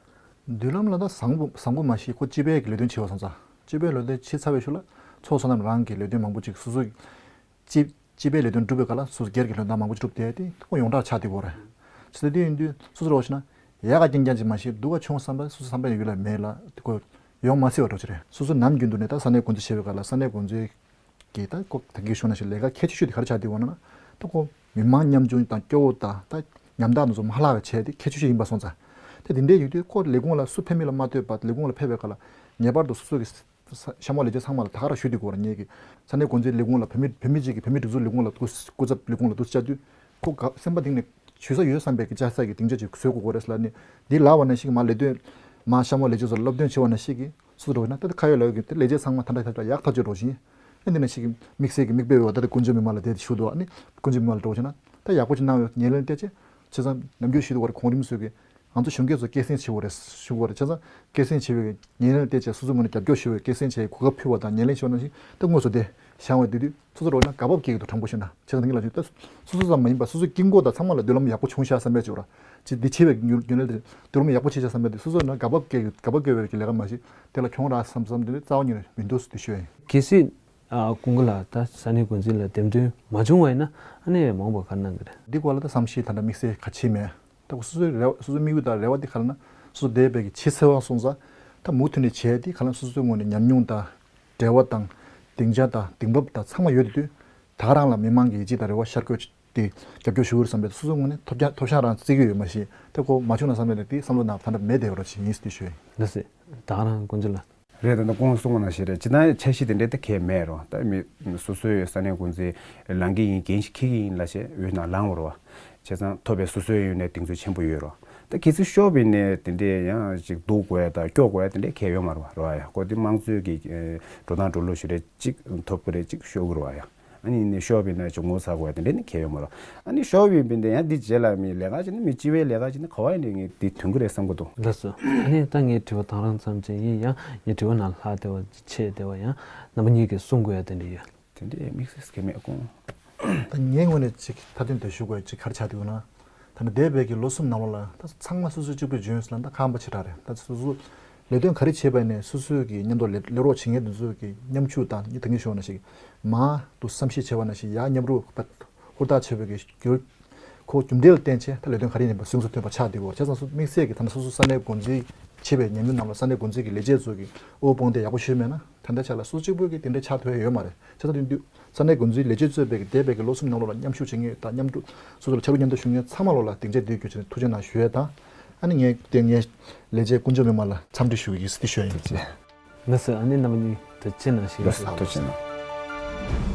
མདུན་ལམ་ལ་ད་བཟང་པོ་བཟང་པོ་མ་ཤེས། ཁོ་སྤྱི་པའི་གི་ལས་དོན་བྱེད་པ་སོང་ཙང་། སྤྱི་པའི་ལས་དོན་བྱེད་ཚར་བའི་ཤུལ་ལ་ཚོགས་བསོད་ནམས་རང་གི་ལས་དོན་མང་པོ་ཅིག་སོ་སོའི་སྤྱི་སྤྱི་པའི་ལས་དོན་སྒྲུབ་པའི་སྐབས་ལ་སོ་སོ་སྒེར་གྱི་ལས་དོན་མང་པོ་ཅིག་སྒྲུབ་བསྡད་དེ་ཁོ་ཡོངས་གྲགས་ཆགས་བསྡད་ཡོད་རེད། ཟེར་དེ་ཡིན་དུས་སོ་སོ་རོགས་ཞེ་ན་ཡག་ག་རྐྱང་རྐྱང་ཅིག་མ་ཤེས། སྡུག་ག་ཆུང་བསམ་པ་སོ་སོ་བསམ་པའི་ཡུལ་ལ་མེད་ལ་དེ་ཁོ་ཡོང་མ་སྲིད་པ་འདྲ་ཅིག་རེད། སོ་སོ་ནམ་རྒྱུན་དུ་ནས་ད་ས་གནས་འགོ་འཛིན་བྱེད་པའི་སྐབས་ལ་ས་གནས་འགོ་འཛིན་གྱི་ད་ཁོ་ད་གིན་ཞུ་ན་ཞིག་ལས་ཀ་གལ་ཆེ་ཤོས་དེ་ག་རེ་ཆགས་བསྡད་ཡོད་ན་ད་ཁོ་མི་མང་ཉམ་ཆུང་དང་སྐྱོ་བོ་དང་ད་ཉམ་ཐག་དེ་ཚོ་མ་ལྷག་པ་བྱས་ཏེ་གལ་ཆེ་ཤོས་ཡིན་པ་སོང་ཙང་། ད་དེ་འདྲའི་ཡོད་དུས་ཁོ་ལས་ཁུངས་ལ་སུ་ཕེབས་མིན་ལ་མ་ལྟོས་པར་ལས་ཁུངས་ལ་ཕེབས་པའི་སྐབས་ལ་ངེས་པར་དུ་སོ་སོ་གི་ཤ་མོ་ལས་བྱེད་ཚང་མ་ལ་ད་ག་རང་ཞུ་དུས་སྐོར་ངེད་ཀྱི་ས་གནས་འགོ་འཛིན་ལས་ཁུངས་ལ་བོད་མི་བོད་མི་གཅིག་གིས་བོད་མི་སྒྲིག་འཛུགས་ལས་ཁུངས་ལ་སྐུ་སྐུ་ཚབ་ལས་ཁུངས་ལ་འདུག་བཅར་དུས་ཁོ་ག་སེམས་པ་གཏིང་ནས་ཞུ་ས་ཡོད་བསམ་པའི་གི་བཅར་ས་གི་སྡིངས་ཆ་ཅིག་བཟོ་དགོས་སྐོར་རེད་ལབ་ནས། འདི་ལབ་པ་ནང་བཞིན་གྱི་མ་ལས་དོན་མ་ཤ་མོ་ལས་བྱེད་ཚོ་སློབ་སྟོན་བྱེད་པ་ནང་བཞིན་གྱི་སུ་འགྲོ་ན་ད་ཁ་ཡོད་ལག་ཡོད་ཀྱི་དེ་ལས་བྱེད་ཚང་མ་ད་ལྟ་ད་ལྟ་ཡག་ཐག་ཆོད་འགྲོ་བཞིན། ཨ་འདི་ནང་བཞིན་གྱི་དམིགས་བསལ་གྱི་མིག་དཔེ་འོ་ད་དེ་དཀོན་མཆོག་མི་མང་ལ་དེ་ཞུ་འདུག་ཨ་ནི་དཀོན་མཆོག་མི་མང་ལ་འགྲོ་བྱས་ན་ད་ཡག་པོ་ཅིག་གནང་ཡོད་ཉེ་ལན་བལྟས་ཚེ། བྱས་ཙང་ནམ་རྒྱུན་ཞུ་འདུག་བར་གོང་རིམ་ཚོས་ཀྱི་ང་ཚོ་གཞོན་སྐྱེས་ཚོ་སྐད་གསེང་བྱེད་དགོས་རེད་ཞུ་དགོས་རེད། བྱས་ཙང་སྐད་གསེང་བྱེད་པའི་ཉེ་ལན་བལྟས་ཚེ་སོ་སོའི་ངོས་ནས་རྒྱབ་སྐྱོར་ཞུ་བའི་སྐད་གསེང་བྱས་གོ་སྐབས་ཕུལ་བ་དང་ཉེ་ལན་ཞུ་བ་ནང་བཞིན་ད་དངོས་སུ་དེ་བཞེངས་བ་དེ་དུས་སོ་སོ་རོགས་ན་དགའ་སྤོབས་སྐྱེ་གི་འདུག་དྲང་པོ་ཞུ་ན། བྱས་ཙང་དེ་ལ་ཞུ་ད་སོ་སོ་ཙམ་མ་ཡིན་པ་སོ་སོའི་དཀྱིལ་འཁོར་དང་ཚང་མ་ལ་མདུན་ལམ་ཡག་པོ་བྱུང་ཤག་བསམ་པའི་བྱུང་ར། ཅི་འདི་བྱེད་པའི་རྒྱུ་རྒྱུ་ལས་དེ་མདུན་ལམ་ཡག་པོ་བྱེད་ཤག་བསམ་པའི་དུས་སོ་སོ་ན་དགའ་སྤོབས་སྐྱེ་གི་དགའ་སྤོབས་སྐྱེ་བའི་གི་ལས་ཀ་མ་ཞིག་དེ་ལ་གྱོང་རག་བསམ་བསམ་དེ་ནི་རྩ་བ་ཉིད་ནས་མི་འདུག་ཟེར་དེ་ཞུ་ཡ་ཡིན། གལ་སྲིད་ཨ། ཀུན་དགའ་ལགས་ད་ས་གནས་འགོ་འཛིན་ལ་འདེམས་ཐོན་མ་བྱུང་བ་ཡིན་ན་ཨ་ནེ་མང་པོ་ག་གནང་གི་རེད། འདི་སྐོར་ལ་ད་བསམ་ཤེས་ད་ལྟ་དམིགས་བསལ་ག་ཆེ་མེད། ད་སོ་སོའི་རེ་བ་སོ་སོའི་དམིགས་ཡུལ་དང་རེ་བ་འདི་ག་ལ་ན་སོ་སོ་འདས་པའི་གི་ཆེས་ཚེ་བ་སོང་ཙང་ད་མུ་མཐུད་ནས་བྱས་ཏེ་ག་ལ་སོ་སོའི་ངོས་ནས་ཉམས་མྱོང་དང་འབྲེལ་བ་དང་སྡིངས་ཆ་དང་གདེང་སྤོབས་དང་ཚང་མ་ཡོད་དེ་དུས་ད་ག་རང་ལ་མི་མང་གི་ཡིད་ཆེས་དང་རེ་བ་ཤར་དགོས་ དེ་རྒྱབ་སྐྱོར་ཞུ་དགོས་བསམ་པའི་སོ་སོའི་ངོས་ནས་ཐོབ་རྒྱ་ཐོབ་ཤག་རང་བརྩི་གི་ཡོད་མ་གཞི་དེ་ཁོ་མ་བྱུང་ན་བསམ་པའི་དེ་བསམ་བློ་ནང་ད་ལྟ་མེད་བསྡད་ཡོད་རོགས་ཞིག་ཡིན་ཟེར་དེ་ཞུ་ཡིན། ལགས་སེ། ད་ག་རང་དཀོན་མཆོག་ལ། རེད། ད་ལྟ་ཁོང་གསུངས་པ་ནང་བཞིན་རེད། ཇི་ལྟར་འཆར་གཞི་དེ་འདྲའི་ད་གས་མེད་རོགས། ད་མི་སོ་སོའི་ས་གནས་འགོ་འཛིན་ལངས་ཀྱི་ཡིན་འགན་ཞིག་འཁྱེར་གྱི་ཡིན་ལབ་བྱས་འོས་ནང་ལངས་པ་རོགས། བྱས་ཙང་ཐོབ་པའི་སོ་སོའི་ཡོན་ནས་གདེང་ཚོད་ཆེན་པོ་ཡོད་རོགས། ད་གལ་སྲིད་ཤོར་བའི་ནས་དེ་འདྲའི་ཡང་ཅིག་སྡུག་དགོས་ཡ་དང་སྐྱོ་དགོས་ཡ་དེ་འདྲའི་གས་ཡོད་མ་རེད་བ་རོགས། ཡ་ཁོ་དེ་དམངས་གཙོའི་གི་འགྲོ་སྟངས་འགྲོ་ལུགས་ཞིག་རེད། ཅིག་ཐོབ་ཀྱི་རེད། ཅིག་ཤོར་གྱི་རེད་བ་ཡ། ཨ་ནི་ནི་ཤོར་བ་ཡིན་ན་ཅིག་ངོ་ཚ་དགོས་ཡ་དེ་འདྲ་ནི་གལ་ཡོད་མ་རེད། ཨ་ནི་ཤོར་བ་ཡིན་པ་ཡིན་ན་ཡང་འདི་རྗེས་ལ་མི་ལས་ཀ་བྱེད་ན་མི་སྤྱི་པའི་ལས་ཀ་བྱེད་ན་ག་བ་ཡིན་ནའི་ངས་འདི་ཐོན་གི་རེད་བསམ་གི་འདུག་ལགས་སོ། ཨ་ནི་ད་ངའི་དྲི་བ་དང་རང་ཙམ་ཅིག་ཡིན་ཡང་ངའི་དྲི་བ་ནང་ལྷག་བསྡད་པ་ཆད་བསྡད་པ་ཡང་རྣམ་པ་གཉིས་ཀྱིས་གསུང་དགོས་ཡ་དེ་འདྲ་ཡོད། དེ་འདྲའི་དམིགས་བསལ་གལ་མེད་ཁོང་། ད་ངའི་ངོས་ནས་ཅིག་མཐའ་དོན་དེ་ཞུ་དགོས་ཅིག་ག་རེ་ཆགས་འདུག་ན། ད་ནི་འདས་པའི་གི་ལོ་གསུམ་ནང་ལོགས་ལ་ད་ཚང་མ་སོ་སོའི་གཅིག་པུའི་ལྗོན་ཤིང་ལ་ད་ཁག་པོ་ཆེ་དྲགས་རེད། ད་སོ་སོ་ལས་དོན་ག་རེ་བྱེད་པ་ཡིན་ནའི་སོ་སོའི་གི་མཉམ་དུ་ལས་ལས་རོགས་བྱེད་མཁན་དེ་ཚོའི་གི་མཉམ་ཞུགས་དང་ད་གིན་ཞུས་པ་ནང་བཞིན་མང་དུ་བསམ་ཤེས་བྱས་པ་ནང་བཞིན་ཡར་མཉམ་རུབ་ཧུར་ཐག་བྱས་པའི་གི་རྒྱུ་ཁོ་རྒྱུ་འབྲས་ལ་བརྟེན་བྱས་ད་ལས་དོན་ག་རེ་ཡིན་པ་གཟེངས་སུ་ཐོན་པ་ཆགས་བསྡད་ཡོད་རེད། བྱས་ཙང་སོ་དམིགས་བསལ་གི་ད་ནི་སོ་སོ་ས་གནས་འགོ་འཛིན་བྱས་པའི་ཉམས་མྱོང་ནང་ལ་ས་གནས་འགོ་འཛིན་གི་ལས་བྱེད་ཚོ་གི་དབུ་དཔུང་དེ་ཡག་པོ་ཞུས་མེད་ན་ད་ལྟ་ཆ་ལ་སོ་སོ་གཅིག་པུ་གི་དེ་འདྲའི་ཆགས་ཐུབ་ཡ་ཡོད་མ་རེད། བྱས་ཙང་དེ་དུས། ས་གནས་འགོ་འཛིན་ལས་བྱེད་གཙོས་པའི་འདས་པའི་གི་ལོ་གསུམ་ནང་ལོགས་ལ་མཉམ་ཞུགས་བྱེད་མཁན་དང་མཉམ་དུ་སོ་སོ་ལ་ཕྱག་རོགས་མཉམ་དུ་ཞུ་མཁན་ཚང་མ་ལོགས་ལ་སྡིངས་ཆ་འདི་བརྒྱུད་བྱས་ནས་ཐུགས་རྗེ་གནང་ཞུ་ཡས་དང་། ཨ་ནི་ངས་དེ་ངའི་ལས་བྱེད་དཀོན་མཆོག་མི་དམངས་ལ་འཚམས་འདྲི་ཞུ་གི་ཡིན་ཟེར་ཞུ་ཡ་ཡིན། ཐུགས་རྗེ། ལགས་སོ། ཨ་ནི་རྣམ་པ་གཉིས་ཐུགས་རྗེ་གནང་ཞུ་ཡ་ཡིན། ཐུགས་རྗེ་གནང་།